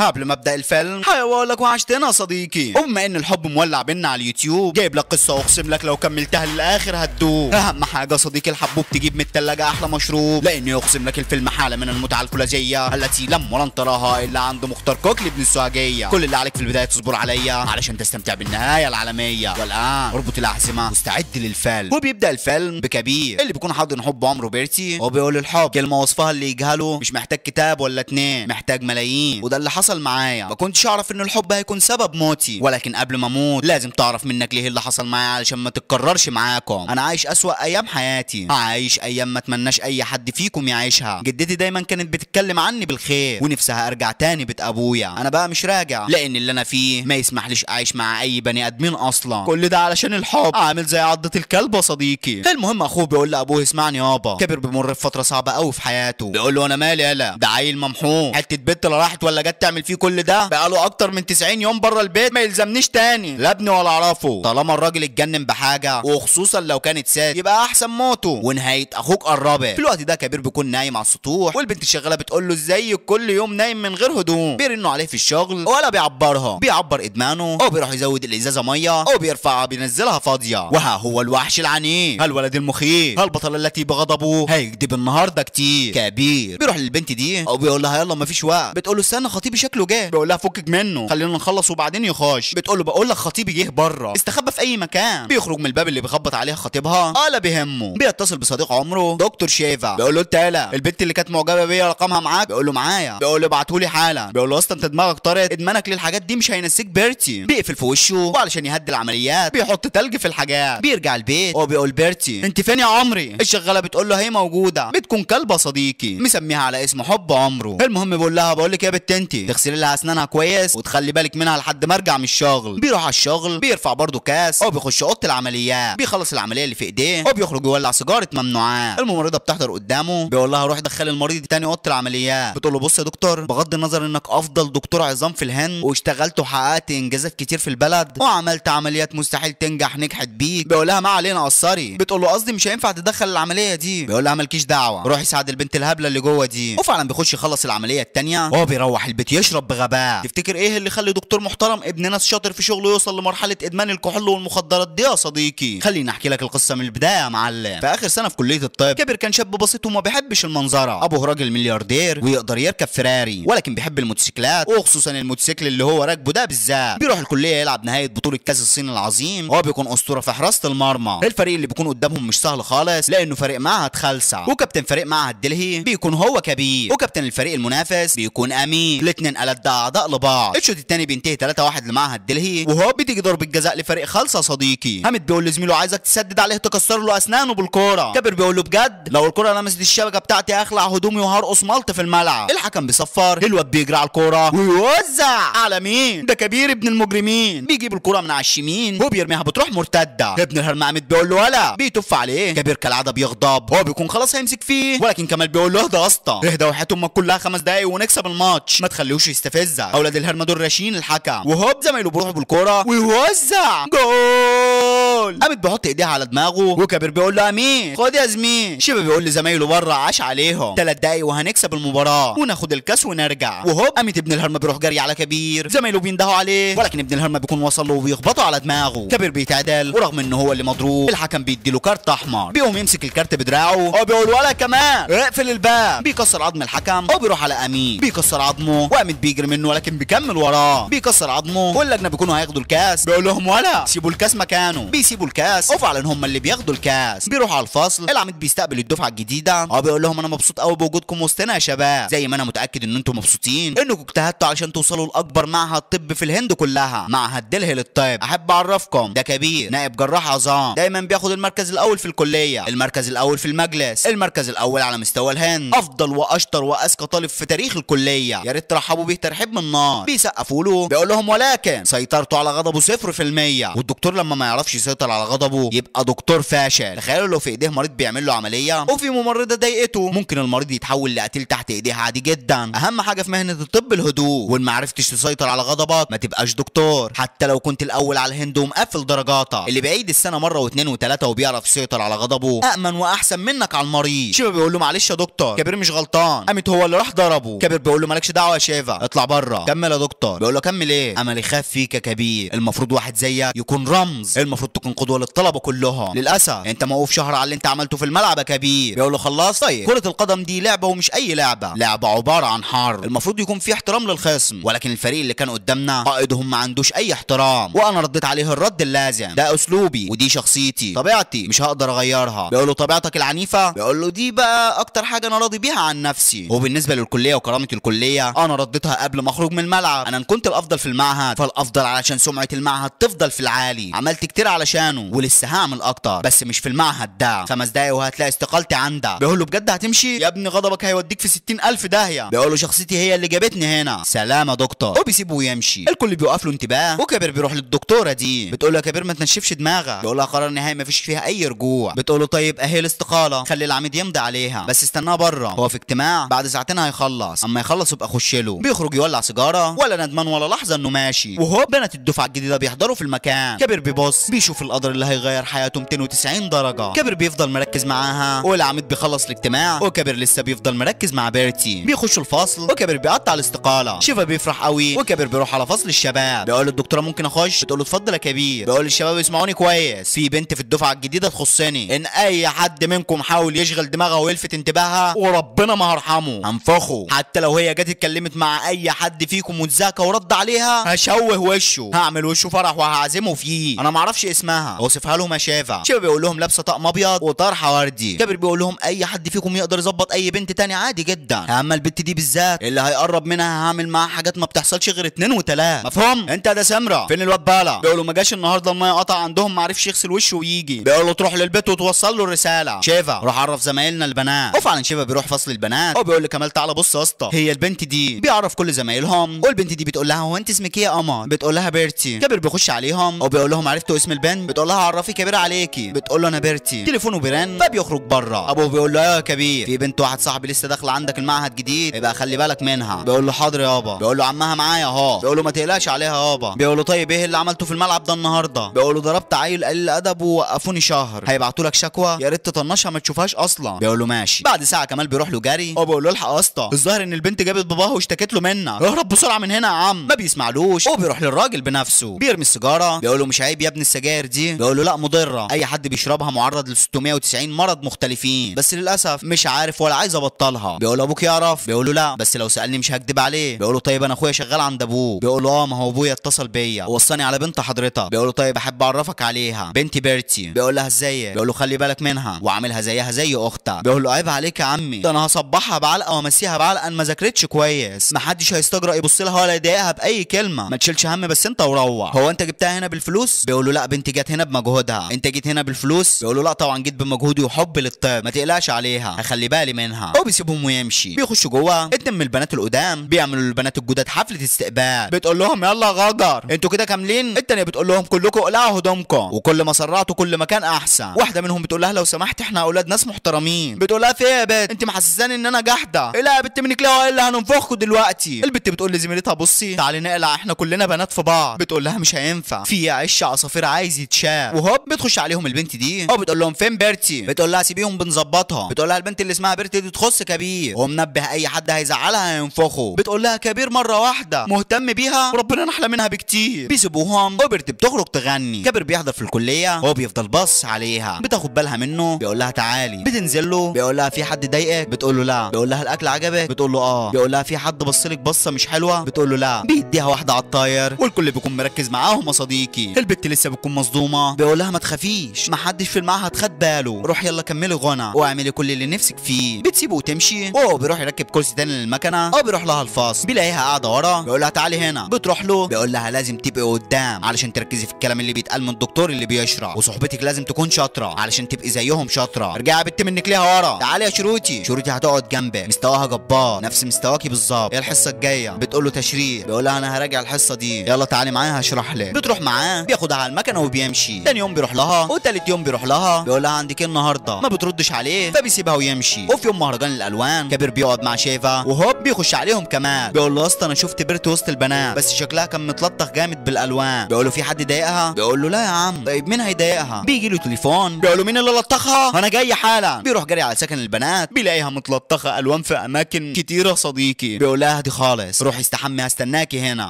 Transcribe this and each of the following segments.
قبل ما ابدا الفيلم هقول لك وحشتنا يا صديقي. وبما ان الحب مولع بينا على اليوتيوب، جايب لك قصة اقسم لك لو كملتها للاخر هتدوب. اهم حاجة صديقي الحبوب تجيب من الثلاجة احلى مشروب، لان يقسم لك الفيلم حاله من المتعة الفولاذيه التي لم ولن تراها الا عند مختار كوكلي ابن السوهاجيه. كل اللي عليك في البداية تصبر عليا علشان تستمتع بالنهاية العالمية. والان اربط الاحزمه واستعد للفيلم. وبيبدا الفيلم بكبير اللي بيكون حاضن حب عمره بيرتي، وبيقول الحب كلمة وصفها اللي يجهله مش محتاج كتاب ولا اتنين، محتاج ملايين. وده اللي حصل معايا، ما كنتش اعرف ان الحب هيكون سبب موتي، ولكن قبل ما اموت لازم تعرف منك ليه اللي حصل معايا علشان ما تتكررش معاكم. انا عايش اسوأ ايام حياتي، عايش ايام ما اتمناش اي حد فيكم يعيشها. جدتي دايما كانت بتتكلم عني بالخير ونفسها ارجع تاني بيت ابويا. انا بقى مش راجع لان اللي انا فيه ما يسمحليش اعيش مع اي بني ادمين اصلا. كل ده علشان الحب، عامل زي عضة الكلب يا صديقي. المهم اخوه بيقول لابوه اسمعني يابا، كبر بيمر بفترة صعبة قوي في حياته. بيقول له انا مالي يالا، ده عيل ممحون، حتة بنت لا راحت ولا جت تعمل فيه كل ده، بقاله اكتر من 90 يوم بره البيت، ما يلزمنيش تاني لا ابني ولا اعرفه. طالما الراجل اتجنن بحاجة وخصوصا لو كانت ساد يبقى احسن موته، ونهاية اخوك قربت. في الوقت ده كبير بيكون نايم على السطوح، والبنت الشغاله بتقول له ازاي كل يوم نايم من غير هدوم. بيرنوا عليه في الشغل ولا بيعبرها، بيعبر ادمانه او بيروح يزود الازازه مية او بيرفعها بينزلها فاضية. وها هو الوحش العنيف، هالولد المخيف، هالبطل التي بغضبه هيكدب النهارده كتير. كبير بيروح للبنت دي او بيقول لها يلا مفيش وقت. بتقول له استنى خطيبي شكله جه. بيقول لها فكك منه خلينا نخلص وبعدين يخش. بتقول له بقول لك خطيبي جه بره، استخبى في اي مكان. بيخرج من الباب اللي بيخبط عليها خطيبها ولا بيهمه. بيتصل بصديق عمره دكتور شيفا، بيقول له انت يالا البنت اللي كانت معجبه بيا رقمها معاك؟ بيقول له معايا. بيقول له ابعته لي حالا. بيقول له اصلا انت دماغك طارت، ادمانك للحاجات دي مش هينسيك بيرتي. بيقفل في وشه، وعلشان يهدي العمليات بيحط تلج في الحاجات. بيرجع البيت وبيقول بيرتي انت فين يا عمري؟ الشغاله بتقول له هي موجودة. بتكون كلبه صديقي مسميها على اسم حب عمره. المهم بيقول لها بقول لك يا بنت انت تغسلي لها اسنانها كويس وتخلي بالك منها لحد ما ارجع من الشغل. بيروح على الشغل بيرفع برده كاس او بيخش اوضة العمليات، بيخلص العملية اللي في ايديه وبيخرج يولع سيجارة ممنوعات. الممرضة بتحضر قدامه بيقول لها روح دخلي المريض تاني اوضة العمليات. بتقول له بص يا دكتور، بغض النظر انك افضل دكتور عظام في الهند واشتغلت وحققت انجازات كتير في البلد وعملت عمليات مستحيل تنجح نجحت بيك. بيقول لها ما علينا قصري. بتقول له قصدي مش هينفع تدخل العملية دي. بيقول لها مالكيش دعوه، روحي ساعد البنت الهبلة اللي جوه دي. وفعلا بيخش يخلص العملية الثانية وهو بيروح البيت يشرب بغباء. تفتكر ايه اللي خلي دكتور محترم ابن ناس شاطر في شغله يوصل لمرحلة ادمان الكحول والمخدرات دي يا صديقي؟ خليني احكي لك القصة من البداية يا معلم. في اخر سنة في كليه الطب كبير كان شاب بسيط وما بيحبش المنظره. ابوه راجل ملياردير ويقدر يركب فيراري، ولكن بيحب الموتوسيكلات وخصوصا الموتوسيكل اللي هو راكبه ده بالذات. بيروح الكلية يلعب نهاية بطوله كاس الصين العظيم وهو بيكون اسطورة في حراسة المرمى. الفريق اللي بيكون قدامهم مش سهل خالص لانه فريق معهد خالصة، وكابتن فريق معهد دلهي بيكون هو كبير، وكابتن الفريق المنافس بيكون امين. الاثنين ألد اعداء لبعض. الشوط الثاني بينتهي 3-1 لمعهد دلهي، وهو بتيجي ضربه جزاء لفريق خالصة صديقي. حامد بيقول لزميله عايزك تسدد عليه تكسر له اسنانه بالكورة. كبير بيقول له بجد لو الكورة لمست الشبكة بتاعتي هخلع هدومي وهرقص ملط في الملعب. الحكم بيصفر، الواد بيجري على الكورة ويوزع على مين؟ ده كبير ابن المجرمين. بيجيب الكورة من على الشمين وبيرميها بتروح مرتدة. ابن الهرم عامد بيقول له ولا، بيتف عليه. كبير كالعادة بيغضب وهو بيكون خلاص هيمسك فيه، ولكن كمال بيقول له اهدى يا اسطى اهدى وحياه امك كلها 5 دقايق ونكسب الماتش، ما تخليهوش يستفزك. اولاد الهرمه دول راشين الحكم، وهوب زمايله بيروحوا بالكورة ويوزع جول. قامت بيحط ايديها على دماغه وكبير بيقول له امين خد يا زميل. شيبة بيقول لزمايله بره عاش عليهم 3 دقايق وهنكسب المباراة وناخد الكاس ونرجع. وهوب قامت ابن الهرمه بيروح جري على كبير، زمايله بيندهوا عليه ولكن ابن الهرمه بيكون وصل له وبيخبطه على دماغه. كبير بيتعدل ورغم ان هو اللي مضروب الحكم بيديله كارت احمر. بيقوم يمسك الكارت بدراعه وبيقول ولا كمان اقفل الباب. بيكسر عظم الحكم وبيروح على امين بيكسر عظمه، وقامت بيجري منه ولكن بيكمل وراه بيكسر عظمه. واللجنة بيكونوا هياخدوا الكاس، بيقول لهم ولا سيبوا الكاس مكانه. بيسيبوا الكاس وفعلا هم اللي بياخدوا الكاس. بيروحوا على الفصل، العميد بيستقبل الدفعة الجديدة وبيقول لهم انا مبسوط قوي بوجودكم وسطنا يا شباب، زي ما انا متاكد ان انتم مبسوطين انكم اجتهدتوا علشان توصلوا لاكبر معهد طب في الهند كلها، معهد دلهي للطب. احب اعرفكم ده كبير نائب جراح عظام، دايما بياخد المركز الاول في الكلية، المركز الاول في المجلس، المركز الاول على مستوى الهند، افضل واشطر واذكى طالب في تاريخ الكلية، يا ريت ترحبوا بيه ترحيب من النار. بيسقفوا له بيقول لهم ولكن سيطرته على غضبه 0%. والدكتور لما ما يعرفش يسيطر يسيطر على غضبه يبقى دكتور فاشل. تخيلوا لو في ايديه مريض بيعمل له عملية وفي ممرضة ضايقته، ممكن المريض يتحول لقتيل تحت ايديها عادي جدا. اهم حاجة في مهنة الطب الهدوء، وان ما عرفتش تسيطر على غضبك ما تبقاش دكتور، حتى لو كنت الاول على الهند ومقفل درجاتك. اللي بيعيد السنة مرة واثنين وثلاثة وبيعرف يسيطر على غضبه امن واحسن منك على المريض. شيفا بيقول له معلش يا دكتور، كبير مش غلطان، قامت هو اللي راح ضربه. كبير بيقول له مالكش دعوه يا شيفا، اطلع بره. كمل يا دكتور. بيقول له كمل ايه؟ امل يخاف فيك يا كبير، المفروض واحد زيك يكون رمز، المفروض تكون قدوة للطلبة كلهم، للاسف انت موقوف شهر على اللي انت عملته في الملعب يا كبير. بيقول له خلاص طيب، كره القدم دي لعبه ومش اي لعبه، لعبه عبارة عن حرب، المفروض يكون في احترام للخصم، ولكن الفريق اللي كان قدامنا قائدهم ما عندوش اي احترام، وانا رديت عليه الرد اللازم، ده اسلوبي ودي شخصيتي، طبيعتي مش هقدر اغيرها. بيقول له طبيعتك العنيفة؟ بيقول له دي بقى اكتر حاجة انا راضي بيها عن نفسي. وبالنسبة للكليه وكرامة الكلية انا رديتها قبل ما اخرج من الملعب، انا كنت الافضل في المعهد فالافضل علشان سمعه المعهد تفضل في العالي، عملت كتير علشانه ولسه هعمل اكتر، بس مش في المعهد ده. 5 دقايق وهتلاقي استقالتي عندك. بيقول له بجد هتمشي يا ابني؟ غضبك هيوديك في 60,000 داهية. بيقول له شخصيتي هي اللي جابتني هنا، سلام يا دكتور. وبيسيبه ويمشي. الكل بيوقف له انتباه، وكبير بيروح للدكتوره دي، بتقول له يا كبير ما تنشفش دماغك. بيقول لها قرار نهائي ما فيش فيها اي رجوع. بتقول له طيب اهي الاستقالة، خلي العميد يمضي عليها، بس استناه بره، هو في اجتماع بعد ساعتين هيخلص، اما يخلص يبقى اخش له. بيخرج يولع سيجارة ولا ندمان ولا لحظة انه ماشي. وهو بنات الدفعة الجديدة بيحضروا في المكان. كبير بيبص بيشوف القدر اللي هيغير حياته 290 درجه. كبير بيفضل مركز معاها، والعميد بيخلص الاجتماع وكبير لسه بيفضل مركز مع بيرتي. بيخشوا الفصل وكبير بيقطع الاستقالة. شيفا بيفرح قوي، وكبير بيروح على فصل الشباب. بيقول للدكتوره ممكن اخش؟ بتقول له اتفضل يا كبير. بيقول للشباب اسمعوني كويس، في بنت في الدفعة الجديدة تخصني، ان اي حد منكم حاول يشغل دماغها ويلفت انتباهها وربنا ما هرحمه، هنفخه، حتى لو هي جت اتكلمت مع اي حد فيكم واتذاكى ورد عليها هشوه وشه، هعمل وشه فرح وهعزمه فيه. انا ما اعرفش اسمها، اوصفها لهم يا شيفا. شيفا بيقول لهم لابسه طقم ابيض وطرحه وردي. كبير بيقول لهم اي حد فيكم يقدر يظبط اي بنت تاني عادي جدا، اما البنت دي بالذات اللي هيقرب منها هعمل معاها حاجات ما بتحصلش غير 2 و3، مفهوم؟ انت ده سمرة، فين الواد بالا؟ بيقولوا ما جاش النهارده، المية قطع عندهم ما عرفش يغسل وشه ويجي. بيقول له تروح للبيت وتوصل له الرسالة. شيفا روح عرف زمايلنا البنات. وفعلا شيفا بيروح فصل البنات وبيقول لكمال تعالى بص يا اسطى، هي البنت دي. بيعرف كل زمايلهم، والبنت دي بتقول لها هو انت اسمك ايه يا قمر؟ بتقول لها بيرتي. كبير بيخش عليهم وبيقول لهم عرفتوا اسم البنت؟ بتقول لها عرفي كبير عليكي. بتقول له انا بيرتي. تليفونه بيرن فبيخرج بره. ابوه بيقول له يا كبير في بنت واحد صاحبي لسه داخله عندك المعهد جديد، يبقى خلي بالك منها. بيقول له حاضر يابا. بيقول له عمها معايا اهو. بيقول له ما تقلقش عليها يابا. بيقول له طيب ايه اللي عملته في الملعب ده النهارده؟ بيقول له ضربت عيل قليل ادب ووقفوني شهر، هيبعتوا لك شكوى يا ريت تطنشها ما تشوفهاش اصلا. بيقول له ماشي. بعد ساعة كمال بيروح له جري وبيقول له الحق يا اسطى، الظاهر ان البنت جابت باباها واشتكت له منك، اهرب بسرعة من هنا يا عم. ما بيسمعلوش وبيروح للراجل بنفسه، بيرمي السيجارة. بيقول له مش عيب يا ابني السجاير دي؟ بيقول له لا مضرة، اي حد بيشربها معرض ل 690 مرض مختلفين، بس للاسف مش عارف ولا عايز ابطلها. بيقول له ابوك يعرف؟ بيقول له لا، بس لو سالني مش هكدب عليه. بيقول له طيب انا اخويا شغال عند ابوه. بيقول له اه ما هو ابويا اتصل بيا ووصاني على بنت حضرتك. بيقول له طيب احب اعرفك عليها، بنتي بيرتي. بيقول لها ازيك؟ بيقول له خلي بالك منها وعاملها زيها زي اختك. بيقول له عيب عليك يا عمي، ده انا هصبحها بعلقه وامسيها بعلقه ان ما ذاكرتش كويس، محدش هيستجرأ يبص لها ولا يضايقها باي كلمة، ما تشيلش هم بس انت وروح. هو انت جبتها هنا بالفلوس؟ بيقول له لا بنتي جت هنا بمجهودها. انت جيت هنا بالفلوس؟ بيقول له لا طبعا جيت بمجهودي وحبي للطب، ما تقلقش عليها هخلي بالي منها. وبيسيبهم ويمشي. بيخشوا جوه، اتنين من البنات القدام بيعملوا للبنات الجداد حفلة استقبال، بتقول لهم يلا غجر انتوا كده كاملين. التانية بتقول لهم كلكم اقلعوا هدومكم، وكل ما سرعتوا كل ما كان احسن. واحدة منهم بتقول لها لو سمحت احنا اولاد ناس محترمين. بتقول لها في ايه يا بت؟ انت محسساني ان انا جحده. لا يا بت منك لا الا هننفخكوا دلوقتي. البت بتقول لزميلتها بصي تعالي نقلع احنا كلنا بنات في بعض. بتقول لها مش هينفع، في عش عصافير عايز يتشاف. وهوب بتخش عليهم البنت دي وبتقول لهم فين بيرتي؟ بتقول لها سيبيهم بنظبطها. بتقول لها البنت اللي اسمها بيرتي دي تخص كبير، ومنبه اي حد هيزعلها هينفخه. بتقول لها كبير مرة واحدة مهتم بيها وربنا احلى منها بكتير. بيسيبوهم وبيرتي بتخرج تغني. كبير بيحضر في الكلية وهو بيفضل بص عليها، بتاخد بالها منه، بيقول لها تعالي. بتنزل له، بيقول لها في حد ضايقك؟ بتقول له لا. بيقول لها الاكل عجبك؟ بتقول له اه. بيقول لها في حد بص لك بصة مش حلوة؟ بتقول له لا. بيديها واحدة على الطاير والكل بيكون مركز معاهم يا صديقي. البت لسه بتكون مصدومة. بيقول لها ما تخافيش محدش في المعهد خد باله، روح يلا كملي غنى واعملي كل اللي نفسك فيه. بتسيبه وتمشي وهو بيروح يركب كرسي تاني للمكنه او بيروح لها الفصل، بيلاقيها قاعدة ورا. بيقول لها تعالي هنا. بتروح له، بيقول لها لازم تبقي قدام علشان تركزي في الكلام اللي بيتقال من الدكتور اللي بيشرح، وصحبتك لازم تكون شاطرة علشان تبقي زيهم شاطرة. ارجعي يا بت منك ليها ورا، تعالي يا شروتي. شروتي هتقعد جنبك، مستواها جبار نفس مستواكي بالظبط. ايه الحصة الجاية؟ بتقول له تشريح. بيقول لها انا هراجع الحصة دي، يلا تعالي معايا هشرح لك. بتروح معاه، بياخدها على المكنه وبيمشي. ويمشي. تاني يوم بيروح لها، وتالت يوم بيروح لها، بيقول لها عندك ايه النهارده؟ ما بتردش عليه فبيسيبها ويمشي. وفي يوم مهرجان الالوان كبير بيقعد مع شيفا، وهوب بيخش عليهم كمال، بيقول له يا اسطى انا شفت بيرتي وسط البنات بس شكلها كان متلطخ جامد بالالوان. بيقول له في حد ضايقها؟ بيقول له لا يا عم. طيب مين هيضايقها؟ بيجي له تليفون بيقول له مين اللي لطخها؟ انا جاي حالا. بيروح جري على سكن البنات، بيلاقيها متلطخه الوان في اماكن كتيرة صديقي. بيقول لها اهدي خالص، روحي استحمي هستناكي هنا.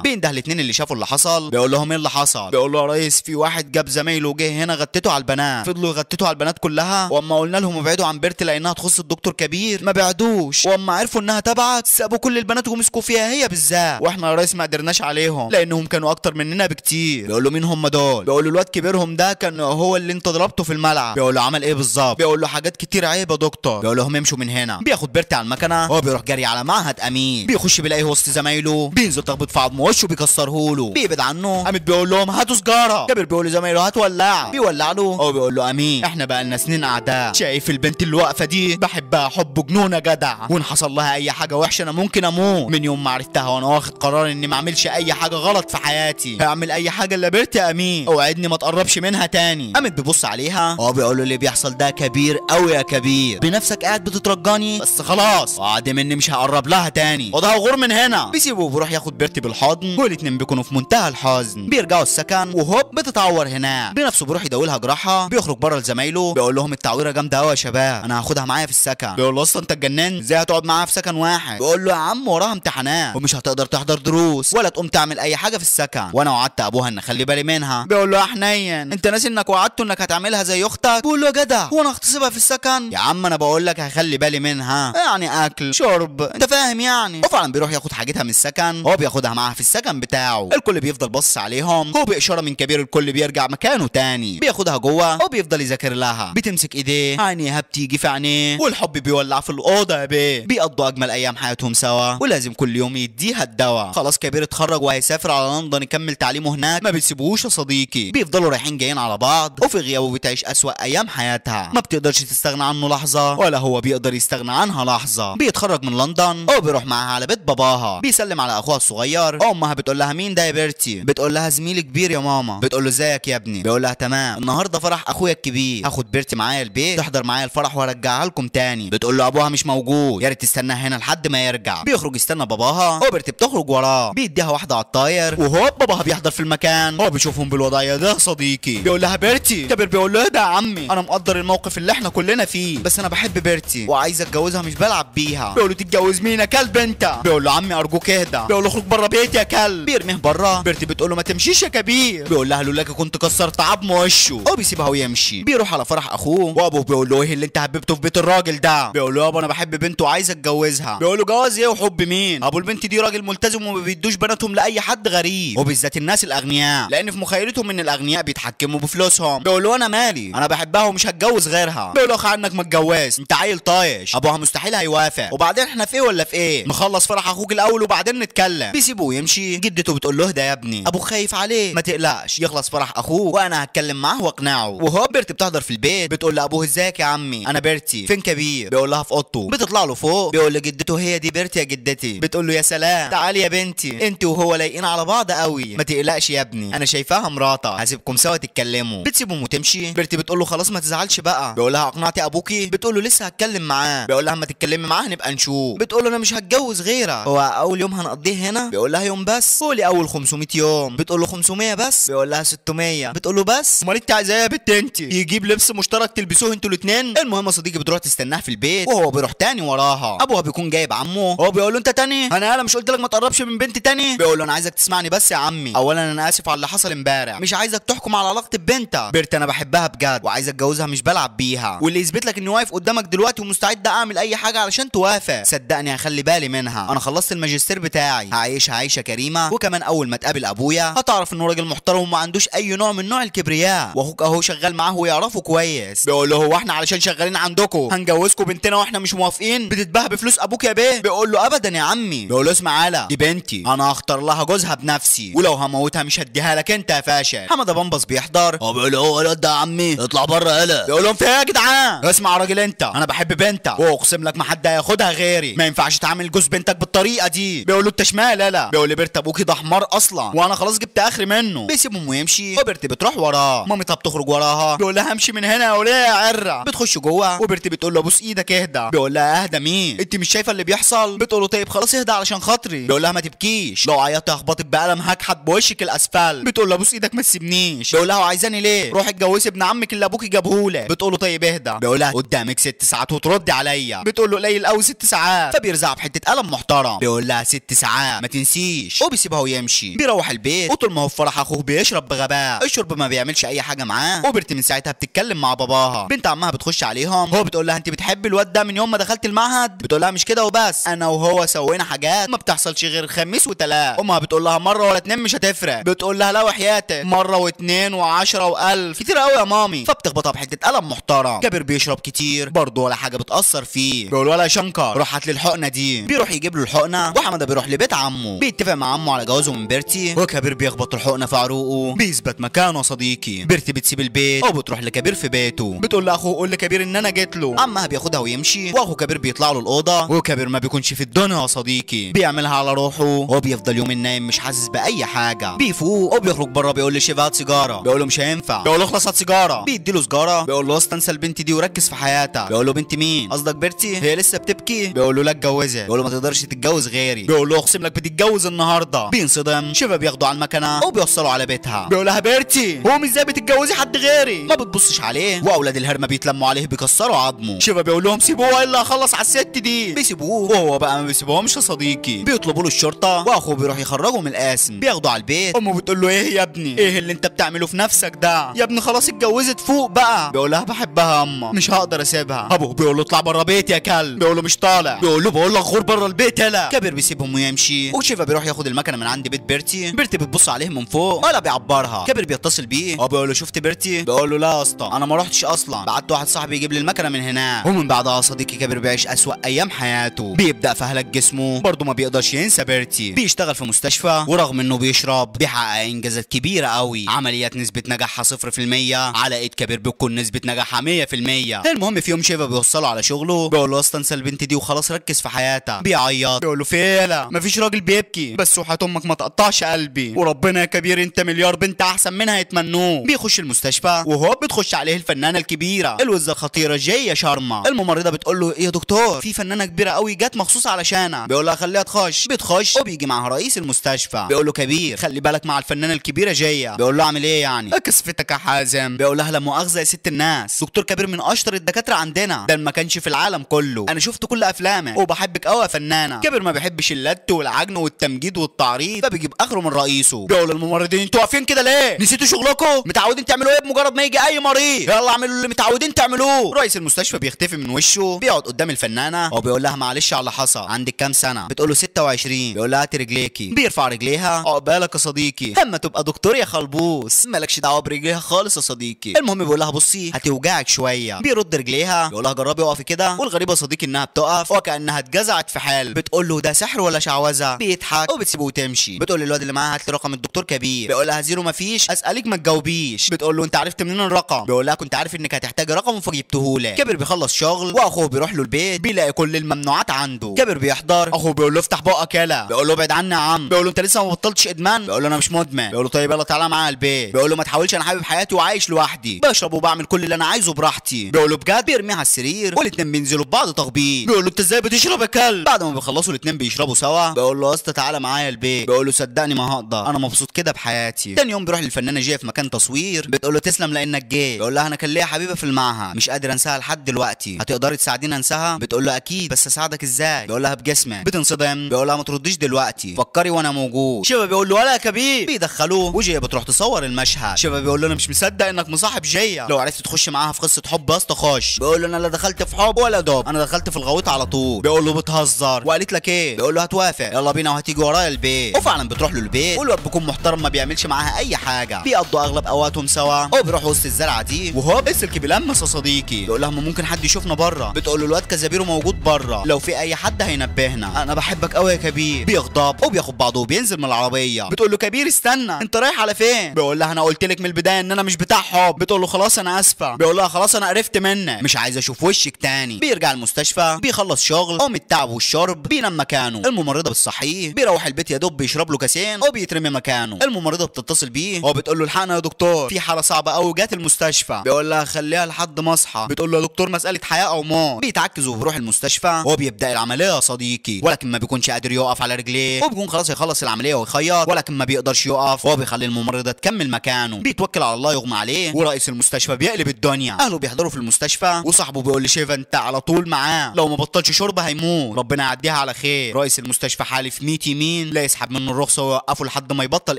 بينده الاثنين اللي شافوا اللي حصل، بيقول لهم ايه اللي حصل؟ بيقول له يا ريس في واحد جاب زمايله وجه هنا غتته على البنات، فضلوا يغتتوا على البنات كلها، واما قلنا لهم ابعدوا عن بيرتي لانها تخص الدكتور كبير ما بعدوش، واما عرفوا انها تبعت سابوا كل البنات ومسكوا فيها هي بالذات، واحنا يا ريس ما قدرناش عليهم لانهم كانوا اكتر مننا بكتير. بيقول له مين هم دول؟ بيقول له الواد كبيرهم ده كان هو اللي انت ضربته في الملعب. بيقول له عمل ايه بالظبط؟ بيقول له حاجات كتير عيب يا دكتور. بيقول لهم امشوا من هنا. بياخد بيرتي على المكنه، هو بيروح جري على معهد امين، بيخش بيلاقيه وسط زمايله، بينزل تخبط في عظم وشه بيكسره له، بيبعد عنه. قامت بيقول لهم هاتوا سجاره. كبير بيقول لزمايله هات ولاعه، بيولع له. هو بيقول له امين احنا بقى لنا سنين اعداء، شايف البنت اللي واقفة دي بحبها حب جنون يا جدع، وان حصل لها اي حاجة وحشة انا ممكن اموت. من يوم ما عرفتها وانا واخد قرار اني ما اعملش اي حاجة غلط في حياتي، هعمل اي حاجة الا بيرتي يا امين، اوعدني ما تقربش منها تاني. قامت بيبص عليها، هو بيقول له اللي بيحصل ده كبير قوي يا كبير، بنفسك قاعد بتترجاني بس خلاص وعد مني مش هقرب لها تاني، وده غور من هنا. بيسيبه وبيروح ياخد بيرتي بالحضن، والاتنين بيكونوا في منتهى الحزن. بيرجعوا السكن وهوب بتتعور هناك، بنفسه بيروح يداولها جراحها، بيخرج بره لزمايله بيقول لهم التعويره جامدة قوي يا شباب، انا هاخدها معايا في السكن. بيقول له اصلا انت اتجننت ازاي هتقعد معاها في سكن واحد؟ بيقول له يا عم وراها امتحانات ومش هتقدر تحضر دروس ولا تقوم تعمل اي حاجة في السكن، وانا وعدت ابوها ان اخلي بالي منها. بيقول له يا حنين انت ناسي انك وعدته انك هتعملها زي اختك؟ بيقول له يا جدع هو انا اغتصبها في السكن؟ يا عم انا بقول لك هخلي بالي منها، يعني اكل شرب انت فاهم يعني. وفعلا بيروح ياخد حاجتها من السكن، هو بياخدها معاها في السكن بتاعه. الكل بيفضل بص عليهم، هو باشارة من كبير الكل بيرجع مكانه تاني. بياخدها جوه وبيفضل يذاكر لها، بتمسك ايديه، عينيها بتيجي في عينيه، والحب بيولع في الاوضة يا بيه. بيقضوا اجمل ايام حياتهم سوا، ولازم كل يوم يديها الدواء. خلاص كبير اتخرج وهيسافر على لندن يكمل تعليمه هناك، ما بيسيبوهوش يا صديقي، بيفضلوا رايحين جايين على بعض، وفي غيابه بتعيش اسوأ ايام حياتها، ما بتقدرش تستغنى عنه لحظة ولا هو بيقدر يستغنى عنها لحظة. بيتخرج من لندن وبيروح معاها على بيت باباها، بيسلم على اخوها الصغير. امها بتقول لها مين ده يا بيرتي؟ بتقول لها زميلي كبير يا ماما. بتقول له ازيك يا ابني؟ بيقول لها تمام، النهارده فرح اخويا الكبير، هاخد بيرتي معايا البيت تحضر معايا الفرح وارجعها لكم تاني. بتقول له ابوها مش موجود، يا ريت تستناها هنا لحد ما يرجع. بيخرج يستنى باباها، وبيرتي بتخرج وراه، بيديها واحدة على الطاير، وهوب باباها بيحضر في المكان، هو بيشوفهم بالوضعيه ده صديقي. بيقول لها بيرتي. كبير بيقول له ده يا عمي انا مقدر الموقف اللي احنا كلنا فيه، بس انا بحب بيرتي وعايز اتجوزها مش بلعب بيها. بيقول له تتجوز مين يا كلب انت؟ بيقول له عمي ارجوك اهدى. بيقول له اخرج بره بيتي يا كلب. بيرميه بره. بيرتي بتقول له ما تمشيش يا كبير. بيقول لها لولاك كنت كسرت عظم وشه. هو بيسيبها ويمشي. بيروح على فرح اخوه، وابوه بيقول له ايه اللي انت حببته في بيت الراجل ده؟ بيقول له يابا انا بحب بنته وعايز اتجوزها. بيقول له جواز ايه وحب مين؟ ابو البنت دي راجل ملتزم وما بيدوش بناتهم لاي حد غريب، وبالذات الناس الاغنياء، لان في مخيلتهم ان الاغنياء بيتحكموا بفلوسهم. بيقول له انا مالي، انا بحبها ومش هتجوز غيرها. بيقول له اخ عنك ما تتجوز، انت عيل طايش، ابوها مستحيل هيوافق، وبعدين احنا في ايه ولا في ايه؟ نخلص فرح اخوك الاول وبعدين نتكلم. بيسيبه ويمشي. جدته بتقول له اهدى يا ابني، ابوك خايف عليه، ما تقلقش، يخلص فرح اخوه وانا هتكلم معاه واقنعه. وهو بيرتي بتحضر في البيت، بتقول لابوه ازيك يا عمي، انا بيرتي، فين كبير؟ بيقول لها في اوضته. بتطلع له فوق، بيقول لجدته هي دي بيرتي يا جدتي. بتقول له يا سلام، تعالي يا بنتي، انت وهو لايقين على بعض قوي، ما تقلقش يا ابني، انا شايفاها مراتك، هسيبكم سوا تتكلموا. بتسيبهم وتمشي. بيرتي بتقول له خلاص ما تزعلش بقى. بيقول لها اقنعتي ابوكي؟ بتقول له لسه هتكلم معاه. بيقول لها اما تتكلمي معاه نبقى نشوف. بتقول له انا مش هتجوز غيرك، هو اول يوم هنقضيه هنا؟ بيقول لها يوم بس. قولي اول 500 يوم. بتقول له 500 بس؟ بيقول لها 600. بتقول له بس؟ امال انت عايزه ايه يا بنت انت؟ يجيب لبس مشترك تلبسوه انتوا الاثنين. المهم يا صديقي بتروح تستناه في البيت، وهو بيروح تاني وراها. ابوها بيكون جايب عمه، هو بيقول له انت تاني؟ انا مش قلت لك ما تقربش من بنتي تاني؟ بيقول له انا عايزك تسمعني بس يا عمي، اولا انا اسف على اللي حصل امبارح، مش عايزك تحكم على علاقتي ببنتك، بنتي انا بحبها بجد وعايز اتجوزها مش بلعب بيها، واللي يثبت لك اني واقف قدامك دلوقتي ومستعد اعمل اي حاجة علشان توافق، صدقني هخلي بالي منها، انا خلصت الماجستير بتاعي، هعيشها عيشه كريمة، وكمان اول ما تقابل ابويا هتعرف انه راجل محترم وما عندوش اي نوع من نوع الكبرياء، واخوك اهو شغال معاه ويعرفه كويس. بيقول له هو احنا علشان شغالين عندكم هنجوزكم بنتنا واحنا مش موافقين؟ بتتباهى بفلوس ابوك يا بيه؟ بيقول له ابدا يا عمي. بيقول له اسمع علا، دي بنتي، انا هختار لها جوزها بنفسي، ولو هموتها مش هديها لك انت يا فاشل. حمادة بمبس بيحضر، هو بيقول له هو ده يا عمي اطلع بره يلا. بيقول لهم في ايه يا جدعان؟ اسمع يا راجل انت، انا بحب بنتك واقسم لك ما حد هياخدها غيري، ما ينفعش تعامل جوز بنتك بالطريقة دي. بيقول له انت شمال يلا. بيقول لي بنت ابوكي ده حمار اصلا، وانا خلاص جبت جبت اخري منه. بيسيبهم ويمشي، وبرتي بتروح وراه، مامتها بتخرج وراها، بيقول لها امشي من هنا يا وليه يا عره. بتخش جوه وبرتي بتقول له بوس ايدك اهدى. بيقول لها اهدى مين؟ انت مش شايفه اللي بيحصل؟ بتقول له طيب خلاص اهدى علشان خاطري. بيقول لها ما تبكيش، لو عيطت هخبطك بقلم هكحت بوشك الاسفل. بتقول له بوس ايدك ما تسيبنيش. بيقول لها وعايزاني ليه؟ روحي اتجوزي ابن عمك اللي ابوكي جابهولك. بتقول له طيب اهدى. بيقول لها قدامك 6 ساعات وتردي عليا. بتقول له قليل قوي 6 ساعات. فبيرزعها بحته قلم محترم. بيقول لها 6 ساعات ما تنسيش، وبيسيبها ويمشي. بيروح البيت وطول ما هو في فرح اخوه بيشرب بغباء، الشرب ما بيعملش اي حاجة معاه. وبرتي من ساعتها بتتكلم مع باباها. بنت عمها بتخش عليهم، هو بتقول لها انت بتحبي الواد ده من يوم ما دخلت المعهد؟ بتقول لها مش كده وبس، انا وهو سوينا حاجات ما بتحصلش غير خميس وتلات. امها بتقول لها مرة ولا اتنين مش هتفرق. بتقول لها لا وحياتك مرة واتنين وعشرة والف كتير قوي يا مامي. فبتخبطها بحته قلم محترم. كبير بيشرب كتير برضه ولا حاجة بتاثر فيه. بيقول ولا يا شنكر روح هات لي الحقنة دي. بيروح يجيب له الحقنة، وحماده بيروح لبيت عمه، بيتفق مع عمه على جوازه من بيرتي. وكبير بيخبط الحقنة في عروقه، بيثبت مكانه يا صديقي. بيرتي بتسيب البيت وبتروح لكبير في بيته، بتقول لاخوه قول لكبير ان انا جيت له. عمها بياخدها ويمشي، واخو كبير بيطلع له الاوضة، وكبير ما بيكونش في الدنيا يا صديقي، بيعملها على روحه وبيفضل يومين نايم مش حاسس باي حاجة. بيفوق وبيخرج بره، بيقول لشيف هات سيجارة. بيقول له مش هينفع. بيقول له اخلص هات سيجارة. بيدي له سيجارة. بيقول له اصلا انسى البنت دي وركز في حياتك. بيقول له بنت مين؟ قصدك بيرتي؟ هي لسه بتبكي؟ بيقول له لا اتجوزها. بيقول له ما تقدرش تتجوز غيري. بيقول له اقسم لك بتتجوز النهارده. بينصدم. شيفا بياخده على المكنه وبيوصله على بيتها. بيقول لها بيرتي هو مش ازاي بتتجوزي حد غيري؟ ما بتبصش عليه، واولاد الهرمه بيتلموا عليه بيكسروا عظمه. شيفا بيقول لهم سيبوه الا اخلص على الست دي. بيسيبوه وهو بقى ما بيسيبهمش يا صديقي. بيطلبوا له الشرطة، واخوه بيروح يخرجه من القسم، بياخده على البيت. امه بتقول له ايه يا ابني؟ ايه اللي انت بتعمله في نفسك ده؟ يا ابني خلاص اتجوزت فوق بقى. بيقول لها بحبها يا اما مش هقدر اسيبها. ابوه بيقول له اطلع بره بيتي يا كلب. بيقول له مش طالع. بيقول له بقول لك غور بره البيت يلا. كبير بيسيبهم ويمشي، وشيفا بيروح ياخد المكنه من عند بيت بيرتي. بيرتي بتبص عليه من فوق ولا بيعبرها. كبير بيتصل بيه هو بيقول له شفت بيرتي؟ بيقول له لا يا اسطى انا ما رحتش اصلا، بعت واحد صاحبي يجيب لي المكنه من هناك. ومن بعدها صديقي كبير بيعيش اسوأ ايام حياته. بيبدا في هلك جسمه، برضه ما بيقدرش ينسى بيرتي. بيشتغل في مستشفى، ورغم انه بيشرب بيحقق انجازات كبيرة قوي، عمليات نسبه نجاحها 0% على ايد كبير بتكون نسبه نجاحها 100%. المهم في يوم شيفا بيوصله على شغله، بيقول له اصلا انسى البنت دي وخلاص ركز في حياتك. بيعيط بيقول له فيلا مفيش راجل بيبكي، بس وحياة امك ما تقطعش قلبي، وربنا يا كبير انت مليار بنت احسن منها يتمنوه. بيخش المستشفى وهو بتخش عليه الفنانة الكبيرة الوزه الخطيرة جاية شارما. الممرضة بتقول له يا دكتور في فنانة كبيرة قوي جت مخصوص علشانها. بيقول لها خليها تخش. بتخش وبيجي معاها رئيس المستشفى. بيقول له كبير خلي بالك مع الفنانة الكبيرة جاية. بيقول له اعمل ايه يعني؟ كسفتك يا حازم. بيقول لها لا مؤاخذة يا ست الناس، دكتور كبير من اشطر الدكاترة عندنا، ده ما كانش في العالم كله، انا شفت كل افلامه وبحبك قوي يا فنانة. كبير ما بيحبش اللت والعجن والتمجيد والتعريض، فبيجيب اخره من رئيسه. بيقول للممرضين انتوا واقفين كده ليه؟ نسيتوا شغلكم؟ متعودين تعملوا ايه بمجرد ما يجي اي مريض؟ يلا اعملوا اللي متعودين تعملوه. رئيس المستشفى بيختفي من وشه، بيقعد قدام الفنانة وبيقول لها معلش على اللي حصل، عندك كام سنة؟ بتقول له 26. بيقول لها هاتي رجليكي. بيرفع رجليها. عقبالك يا صديقي اما تبقى دكتور يا خلبوس، مالكش دعوه برجليها خالص يا صديقي. المهم بيقول لها بصي هتوجعك شوية. بيرد رجليها بيقول لها جربي اقفي كده. والغريبة يا صديقي انها بتقف وكانها اتجزعت في حال. بتقول له ده سحر ولا شعوذه؟ بيضحك وبتسيبه وتمشي. بتقول للواد اللي معاها هات لي رقم الدكتور كبير. بيقول لها zero مفيش، اسالك ما تجاوبيش. بتقول له انت عرفت منين الرقم؟ بيقول لها كنت عارف انك هتحتاج رقم فجبته لك. كبير بيخلص شغل واخوه بيروح له البيت، بيلاقي كل الممنوعات عنده. كبير بيحضر، اخوه بيقول له افتح بقك يلا. بيقول له ابعد عني يا عم. بيقول له انت لسه ما بطلتش ادمان؟ بيقول له انا مش مدمن. بيقول له طيب يلا تعالى معايا البيت. بيقول له ما تحاولش انا حابب حياتي وعايش لوحدي، بشرب وبعمل كل اللي انا عايزه براحتي. بيقول له بجد؟ بيرميها على السرير والاثنين بينزلوا ببعض تخبيط. بيقول له انت ازاي بتشرب يا كلب؟ بعد ما بيخلصوا الاثنين بيشربوا سوا. بيقول له يا اسطى تعالى معايا البيت. بيقول له صدقني ما هقدر، انا مبسوط كده بحياتي. تاني يوم بيروح للفنانه جاية في مكان تصوير. بتقول له تسلم لانك جاي. بيقول لها انا كان ليا حبيبه في المعهد مش قادر انساها لحد دلوقتي، هتقدري تساعديني انساها؟ بتقول له اكيد، بس اساعدك ازاي؟ بيقول لها بجسمك. بتنصدم. بيقول لها ما ترديش دلوقتي، فكري وانا موجود. شيفا بيقول له ولا يا كبير. بيدخلوه وجيه بتروح تصور المشهد. شيفا بيقول له انا مش مصدق انك مصاحب جيه، لو عرفت تخش معاها في قصة حب يا اسطى خش. بيقول له انا لا دخلت في حب ولا دب، انا دخلت في الغويط على طول. بيقول له بتهزر وقالت لك ايه؟ بيقول له هتوافق، يلا بينا وهتيجي ورايا البيت. وفعلا بتروح له البيت، والواد بيكون محترم ما بيعملش معاها اي حاجة، بيقضوا اغلب اوقاتهم سوا. وبيروحوا وسط الزرعه دي وهوب السلك بيلمس يا صديقي. بيقول لها ما ممكن حد يشوفنا بره. بتقول له الواد كزابيرو موجود بره، لو في اي حد هينبهنا، انا بحبك قوي يا كبير. بيغضب وبياخد بعضه وبينزل من العربية. بتقول له كبير استنى، انت رايح على فين؟ بيقول لها انا قلت لك من البداية ان انا مش بتاع حب. بتقول له خلاص انا اسفه. بيقول لها خلاص انا قرفت منك، مش عايز اشوف وشك تاني. بيرجع المستشفى، بيخلص شغل قوم التعب والشرب، بينام مكانه. الممرضة بتصحيه، بيروح البيت يا دوب بيشرب له كاسين وبيترمي مكانه. مكانه. الممرضة بتتصل بيه وبتقول له الحقنا يا دكتور، في حاله صعبة قوي جت المستشفى. بيقول لها خليها لحد ما اصحى. بتقول له يا دكتور مسالة حياة او موت. بيتعكز وبيروح المستشفى وبيبدا العملية يا صديقي، ولكن ما بيكونش قادر يقف على رجليه، وبيكون خلاص يخلص العملية ويخيط، ولكن ما بيقدرش يقف، وبيخلي الممرضة تكمل مكانه. بيتوكل على الله يغمى عليه، ورئيس المستشفى بيقلب الدنيا. اهله بيحضروا في المستشفى، وصاحبه بيقول لشيفا انت على طول معاه، لو ما بطلش شرب هيموت، ربنا يعديها على خير. رئيس المستشفى حالف 100 يمين لا يسحب منه الرخصة ويوقفه لحد ما يبطل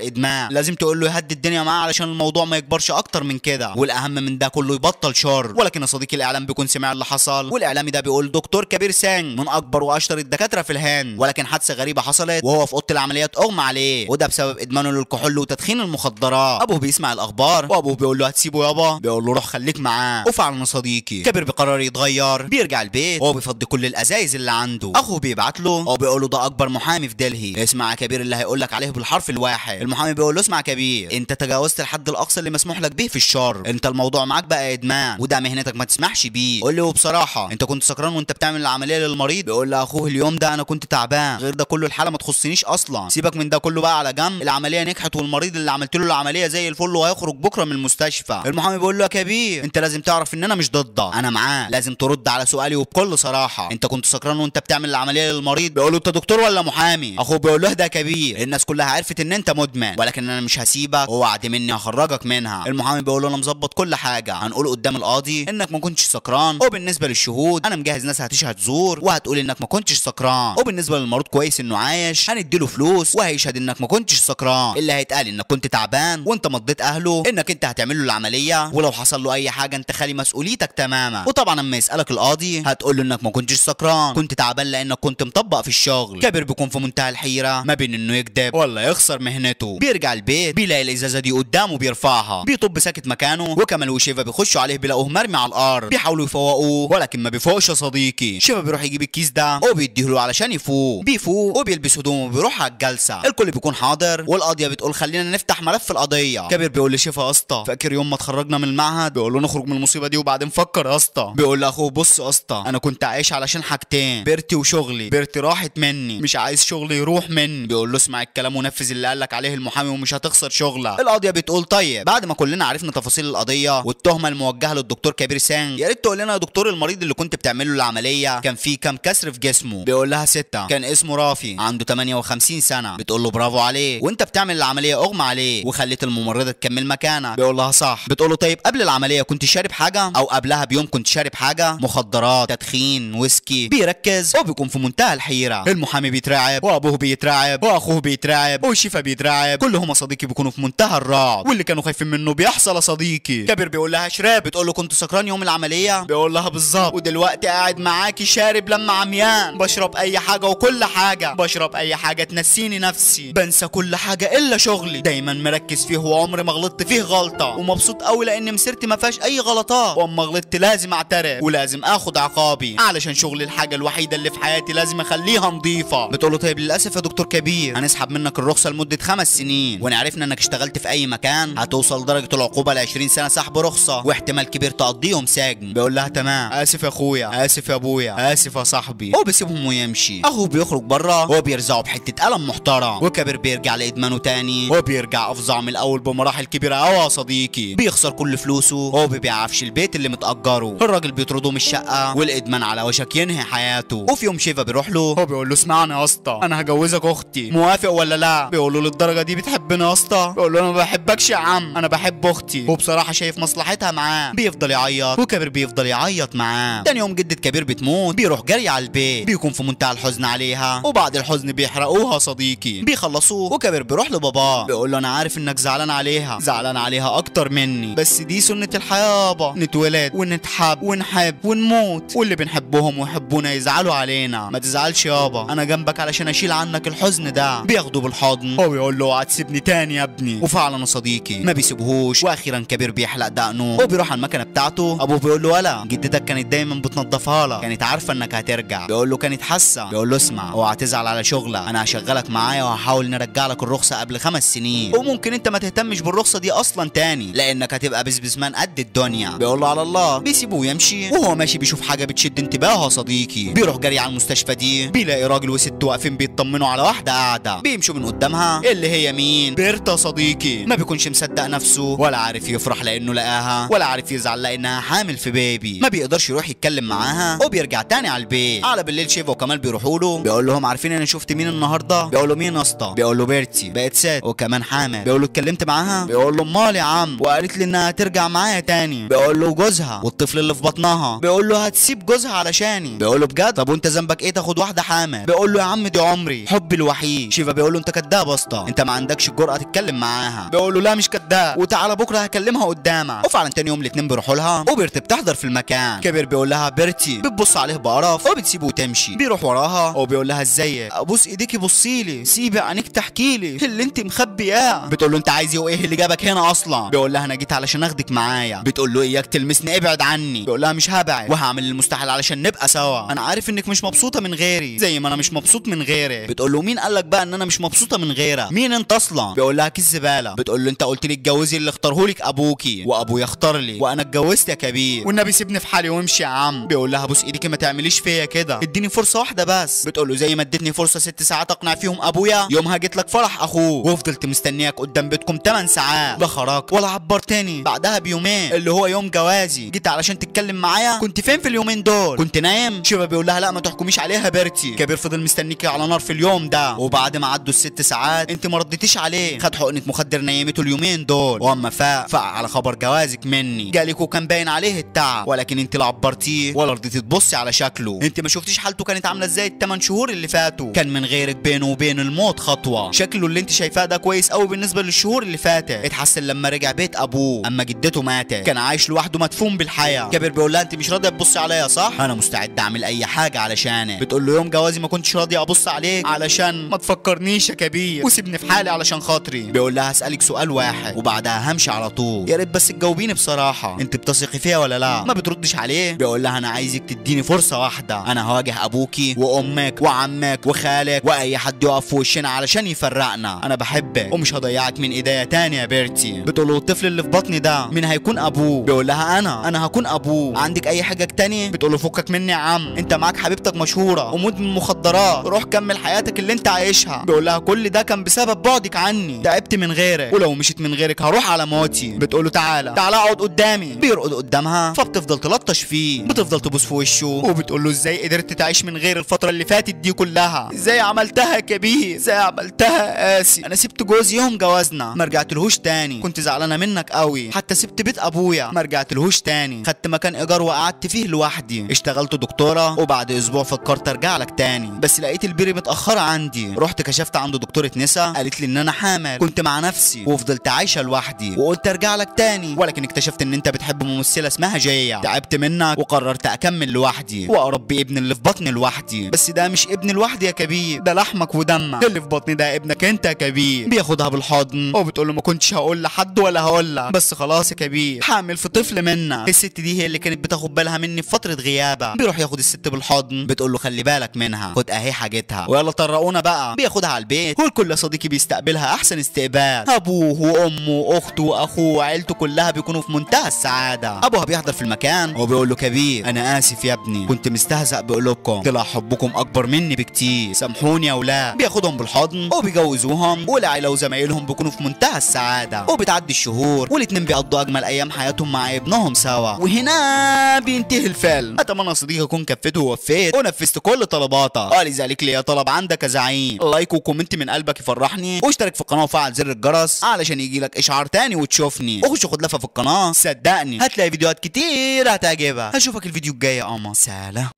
ادمان، لازم تقول له يهدي الدنيا معاه علشان الموضوع ما يكبرش اكتر من كده، والاهم من ده كله يبطل شر. ولكن يا صديقي الاعلام بيكون سمع اللي حصل، والاعلامي ده بيقول دكتور كبير سانج من اكبر واشطر الدكاترة في الهند، ولكن حادثه غريبة حصلت وهو في اوضة العمليات اغمى عليه، وده بسبب ادمانه للكحول وتدخين المخدرات. ابوه بيسمع الاخبار وابوه بيقول له هتسيبه يابا؟ بيقول له روح خليك معاه. وفعلا صديقي كبير بقرار يتغير، بيرجع البيت وهو بيفضي كل الازايز اللي عنده. اخوه بيبعت له وبيقول له ده اكبر محامي في دلهي، اسمع يا كبير اللي هيقول لك عليه بالحرف الواحد. المحامي بيقول له اسمع يا كبير، انت تجاوزت الحد الاقصى اللي مسموح لك بيه في الشر، انت الموضوع معاك بقى ادمان وده مهنتك ما تسمحش بيه. قول له بصراحة انت كنت سكران وانت بتعمل العملية للمريض؟ بيقول لاخوه اليوم ده انا كنت تعبان، غير ده كله الحالة ما تخصنيش اصلا، سيبك من ده كله بقى على جنب، العملية نجحت والمريض اللي عملت له العملية زي الفل وهيخرج بكره من المستشفى. المحامي بيقول له يا كبير انت لازم تعرف ان انا مش ضدك، انا معاه، لازم ترد على سؤالي وبكل صراحة، انت كنت سكران وانت بتعمل العملية للمريض؟ بيقول له انت دكتور ولا محامي؟ اخوه بيقول له اهدى يا كبير، الناس كلها عرفت ان انت مدمن، ولكن انا مش هسيبك، ووعد مني هخرجك منها. المحامي بيقول له انا مظبط كل حاجة، هنقول قدام القاضي انك ما كنتش سكران، وبالنسبة للشهود انا مجهز ناس هتشهد زور وهتقول انك ما كنتش سكران، وبالنسبة للمريض كويس انه عايش هنديله فلوس وهيشهد انك ما كنتش سكران، اللي هيتقال انك كنت تعبان وانت مضيت اهله انك انت هتعمل له العملية، ولو حصل له اي حاجة انت خالي مسؤوليتك تماما. وطبعا اما يسالك القاضي هتقول له انك ما كنتش سكران، كنت تعبان لانك كنت مطبق في الشغل. كبير بيكون في منتهى الحيرة ما بين انه يكذب ولا يخسر مهنته. بيرجع البيت بيلاقي الازازه دي قدامه بيرفعها، بيطب ساكت مكانه، وكمال وشيفا بيخشوا عليه بيلاقوه مرمي على الارض، بيحاولوا يفوقوه ولكن ما بيفوقش يا صديقي. شيفا بيروح يجيب الكيس ده وبيديه له علشان يفوق، بيفوق وبيلبس هدومه وبيروح على الجلسة، الكل بيكون حاضر، والقاضيه بتقول خلينا نفتح ملف القضية. كبير بيقول لشيفا يا اسطى فاكر يوم ما اتخرجنا من المعهد؟ بيقول له نخرج من المصيبة دي وبعدين فكر يا اسطى. بيقول لاخوه بص يا اسطى انا كنت عايش علشان حاجتين، بيرتي وشغلي، بيرتي راحت مني مش عايز شغلي يروح مني. بيقول له اسمع الكلام ونفذ اللي قالك عليه المحامي ومش هتخسر شغلك. القاضية بتقول طيب بعد ما كلنا عرفنا تفاصيل القضية والتهمه الموجهة للدكتور كبير سانج، يا ريت تقول لنا يا دكتور المريض اللي كنت بتعمل له العملية كان فيه كام كسر في جسمه؟ بيقول لها 6، كان اسمه رافي عنده 58 سنة. بتقول له برافو عليه، وانت بتعمل العملية اغمى عليه وخليت الممرضة تكمل مكانك. بيقول لها صح. بتقول له طيب قبل العملية كنت شارب حاجة او قبلها بيوم كنت شارب حاجة؟ مخدرات، تدخين، ويسكي. بيركز وبيكون في منتهى الحيرة. المحامي بيترعب وابوه بيترعب واخوه بيترعب وشيفا بيترعب، كلهم يا صديقي بيكونوا في منتهى الرعب، واللي كانوا خايفين منه بيحصل يا صديقي. كبير بيقول لها شراب؟ بتقول له كنت سكران يوم العملية؟ بيقول لها بالظبط، ودلوقتي قاعد معاكي شارب لما عميان، بشرب اي حاجة وكل حاجة، بشرب اي حاجة تنسيني نفسي، بنسى كل حاجة الا شغلي، دايما مركز فيه وعمري ما غلطت فيه غلطه، ومبسوط قوي لان مسيرتي ما فيهاش اي غلطات، واما غلطت لازم اعترف ولازم اخد عقابي علشان شغلي الحاجة الوحيدة اللي في حياتي لازم اخليها نظيفة. بتقول له طيب للاسف يا دكتور كبير هنسحب منك الرخصة لمدة 5 سنين، وانا عرفنا انك اشتغلت في اي مكان هتوصل درجه العقوبة ل 20 سنة سحب رخصه واحتمال كبير تقضيهم سجن. بيقول لها تمام، اسف يا اخويا، اسف يا ابويا، اسف يا صاحبي، وبيسيبهم ويمشي. اخوه بيخرج بره وبيرزعه بحته قلم محترم، وكبير بيرجع لادمانه تاني وبيرجع افظع من الاول بمراحل كبيرة قوي يا صديقي. بيخسر كل فلوسه وبيبيع عفش البيت اللي متاجره، الراجل بيطرده من الشقة والادمان على وشك ينهي حياته. وفي يوم شيفا بيروح له وبيقول له اسمعني يا اسطى انا هجوزك اختي، موافق ولا لا؟ بيقول له للدرجة دي بتحبني يا اسطى؟ بيقول له انا ما بحبكش يا عم، انا بحب اختي وبصراحة شايف مصلحتها معاه. بيفضل يعيط وكبير بيفضل يعيط معاه. تاني يوم جده كبير بتموت، بيروح جري على البيت، بيكون في منتهى الحزن عليها، وبعد الحزن بيحرقوها صديقي. بيخلصوه وكبير بيروح لباباه بيقول له انا عارف انك زعلان عليها، زعلان عليها اكتر مني، بس دي سنة الحياة يابا، نتولد ونتحب ونحب ونموت، واللي بنحبهم ويحبونا يزعلوا علينا، ما تزعلش يابا انا جنبك علشان اشيل عنك الحزن ده. بياخده بالحضن وبيقول له اوعى تسيبني تاني يا ابني، وفعلا صديقي ما بيسيبهوش. واخيرا كبير بيحلق دقنه وبيروح على المكنه بتاعته. ابوه بيقول له ولا جدتك كانت دايما بتنظفها لك، كانت عارفه انك هترجع. بيقول له كانت حاسه. بيقول له اسمع اوعى تزعل على شغلك، انا هشغلك معايا وهحاول نرجع لك الرخصة قبل 5 سنين، وممكن انت ما تهتمش بالرخصة دي اصلا تاني لانك هتبقى businessman قد الدنيا. بيقول له على الله. بيسيبه يمشي، وهو ماشي بيشوف حاجة بتشد انتباهه صديقي. بيروح جري على المستشفى دي، بيلاقي راجل وست واقفين بيطمنوا على واحدة قاعدة، بيمشوا من قدامها. اللي هي مين؟ بيرتا صديقي. ما بيكونش مصدق نفسه ولا عارف يفرح لانه لقاها ولا عارف يزعل لانها حامل في baby. ما بيقدرش يروح يتكلم معاها وبيرجع تاني على البيت. على بالليل شيفا وكمال بيروحوا له، بيقول لهم عارفين انا شفت مين النهارده؟ بيقول له مين يا اسطى؟ بيقول له بيرتي بقت ست وكمان حامل. بيقول له اتكلمت معاها؟ بيقول له امال يا عم، وقالت لي انها هترجع معايا تاني. بيقول له جوزها والطفل اللي في بطنها. بيقول له هتسيب جوزها علشاني. بيقول له بجد؟ طب وانت ذنبك ايه تاخد واحدة حامل؟ بيقول له يا عم دي عمري حبي الوحيد. شيفا بيقول له انت كداب يا اسطى، انت ما عندكش الجرأة تتكلم معاها. بيقول له لا مش كداب، وتعالى بكره هكلمها قدامك. وفعلا تاني يوم الاثنين بيروحوا لها وبيرتي بتحضر في المكان. كبير بيقول لها بيرتي، بتبص عليه بقرف وبتسيبه وتمشي. بيروح وراها وبيقول لها ازيك؟ ابوس ايديكي بصي لي، سيبي عينيك تحكي لي اللي انت مخبياه. بتقول له انت عايز ايه وايه اللي جابك هنا اصلا؟ بيقول لها انا جيت علشان اخدك معايا. بتقول له اياك تلمسني، ابعد عني. بيقول لها مش هبعد وهعمل المستحيل علشان نبقى سوا، انا عارف انك مش مبسوطة من غيري زي ما انا مش مبسوط من غيرك. بتقول له مين قال لك بقى ان انا مش مبسوطة من غيرك؟ مين انت اصلا؟ بيقول لها كيس زبالة. بتقول له انت قلت لي اتجوزي اللي اختارهولك ابوكي وابويا اختار لي وانا اتجوزت يا كبير، والنبي سيبني في حالي وامشي يا عم. بيقول لها بوس ايديكي ما تعمليش فيا كده، اديني فرصة واحدة بس. بتقول له زي ما اديتني فرصة 6 ساعات اقنع فيهم ابويا، يومها جيت لك فرح اخوه وفضلت مستنياك قدام بيتكم 8 ساعات، لا خرجت ولا عبرتني. بعدها بيومين اللي هو يوم جوازي جيت علشان تتكلم معايا، كنت فين في اليومين دول؟ كنت نايم؟ شيفا بيقول لها لا ما تحكميش عليها بيرتي، كبير فضل مستنيكي على نار في اليوم ده، وبعد ما عدوا ال6 ساعات انت ما رديتيش عليه، خد حقنه مخدر نيمته اليومين دول، واما فاق على خبر جوازك مني، جالك وكان باين عليه التعب، ولكن انت لا عبرتيه ولا رضيتي تبصي على شكله، انت ما شفتيش حالته كانت عامله ازاي ال8 شهور اللي فاتوا، كان من غيرك بينه وبين الموت خطوة، شكله اللي انت شايفاه ده كويس قوي بالنسبة للشهور اللي فاتت، اتحسن لما رجع بيت ابوه، اما جدته ماتت كان عايش لوحده مدفون بالحياة. كبير بيقول لها انت مش راضية تبصي عليا صح؟ انا مستعد اعمل اي حاجة علشانك. بتقول له يوم جوازي ما كنتش راضية ابص عليك علشان ما تفكرنيش يا كبير وسيبني في حالي علشان خاطري. بيقول لها هسالك سؤال واحد وبعدها همشي على طول، يا ريت بس تجاوبيني بصراحة، انت بتثقي فيها ولا لا؟ ما بتردش عليه. بيقول لها انا عايزك تديني فرصة واحدة، انا هواجه ابوكي وامك وعمك وخالك واي حد يقف في وشنا علشان يفرقنا، انا بحبك ومش هضيعك من ايديا تاني يا بيرتي. بتقول له الطفل اللي في بطني ده مين هيكون ابوه؟ بيقول لها انا هكون ابوه. عندك اي حاجة تانية؟ بتقول له فكك مني يا عم، انت معاك حبيبتك مشهورة ومدمن مخدرات، روح كمل حياتك اللي انت عايشها. بيقول لها كل ده كان بسبب بعدك عني، تعبت من غيرك ولو مشيت من غيرك هروح على موتي. بتقول له تعالى تعالى اقعد قدامي. بيرقد قدامها فبتفضل تلطش فيه، بتفضل تبوس في وشه وبتقول له ازاي قدرت تعيش من غير الفترة اللي فاتت دي كلها؟ ازاي عملتها يا كبير؟ ازاي عملتها يا قاسي؟ انا سبت جوزي يوم جوازنا ما رجعتلهوش تاني، كنت زعلانة منك قوي، حتى سبت بيت ابويا ما رجعتلهوش تاني، خدت مكان ايجار وقعدت فيه لوحدي، اشتغلت دكتورة وبعد اسبوع فكرت ارجع لك تاني بس لقيت البيري متاخرة عندي، رحت كشفت عند دكتورة نسا قالت لي ان انا حامل، كنت مع نفسي وفضلت عايشه لوحدي وقلت ارجع لك تاني، ولكن اكتشفت ان انت بتحب ممثلة اسمها جاية، تعبت منك وقررت اكمل لوحدي واربي ابن اللي في بطني لوحدي، بس ده مش ابن لوحدي يا كبير، ده لحمك ودمك، اللي في بطني ده ابنك انت يا كبير. بياخدها بالحضن وبتقول له ما كنتش هقول لحد ولا هقول لك، بس خلاص يا كبير حامل في طفل منك. الست دي هي اللي كانت بتاخد بالها مني في فترة غيابه. بيروح ياخد الست بالحضن، بتقول له خلي بالك منها، خد اهي حاجتها ويلا طرقونا بقى. بياخدها على البيت والكل يا صديقي بيستقبلها احسن استقبال، ابوه وامه واخته واخوه وعيلته كلها بيكونوا في منتهى السعادة. ابوها بيحضر في المكان وبيقول له كبير انا اسف يا ابني، كنت مستهزأ بقلوبكم، طلع حبكم اكبر مني بكتير، سامحوني يا اولاد. بياخدهم بالحضن وبيجوزوهم والعيلة وزمايلهم بيكونوا في منتهى السعادة. وبتعدي الشهور والاتنين بيقضوا اجمل ايام حياتهم مع ابنهم سوا. وهنا بينتهي الفيلم. اتمنى صديقي اكون كفيت ووفيت ونفذت كل طلباتك، لذلك ليا طلب عندك يا زعيم، like و comment من قلبك يفرحني، واشترك في القناة وفعل زر الجرس علشان يجي لك اشعار تاني وتشوفني، وخش خد لفه في القناة صدقني هتلاقي فيديوهات كتير هتعجبك. هشوفك الفيديو الجاي يا قمر، سلام.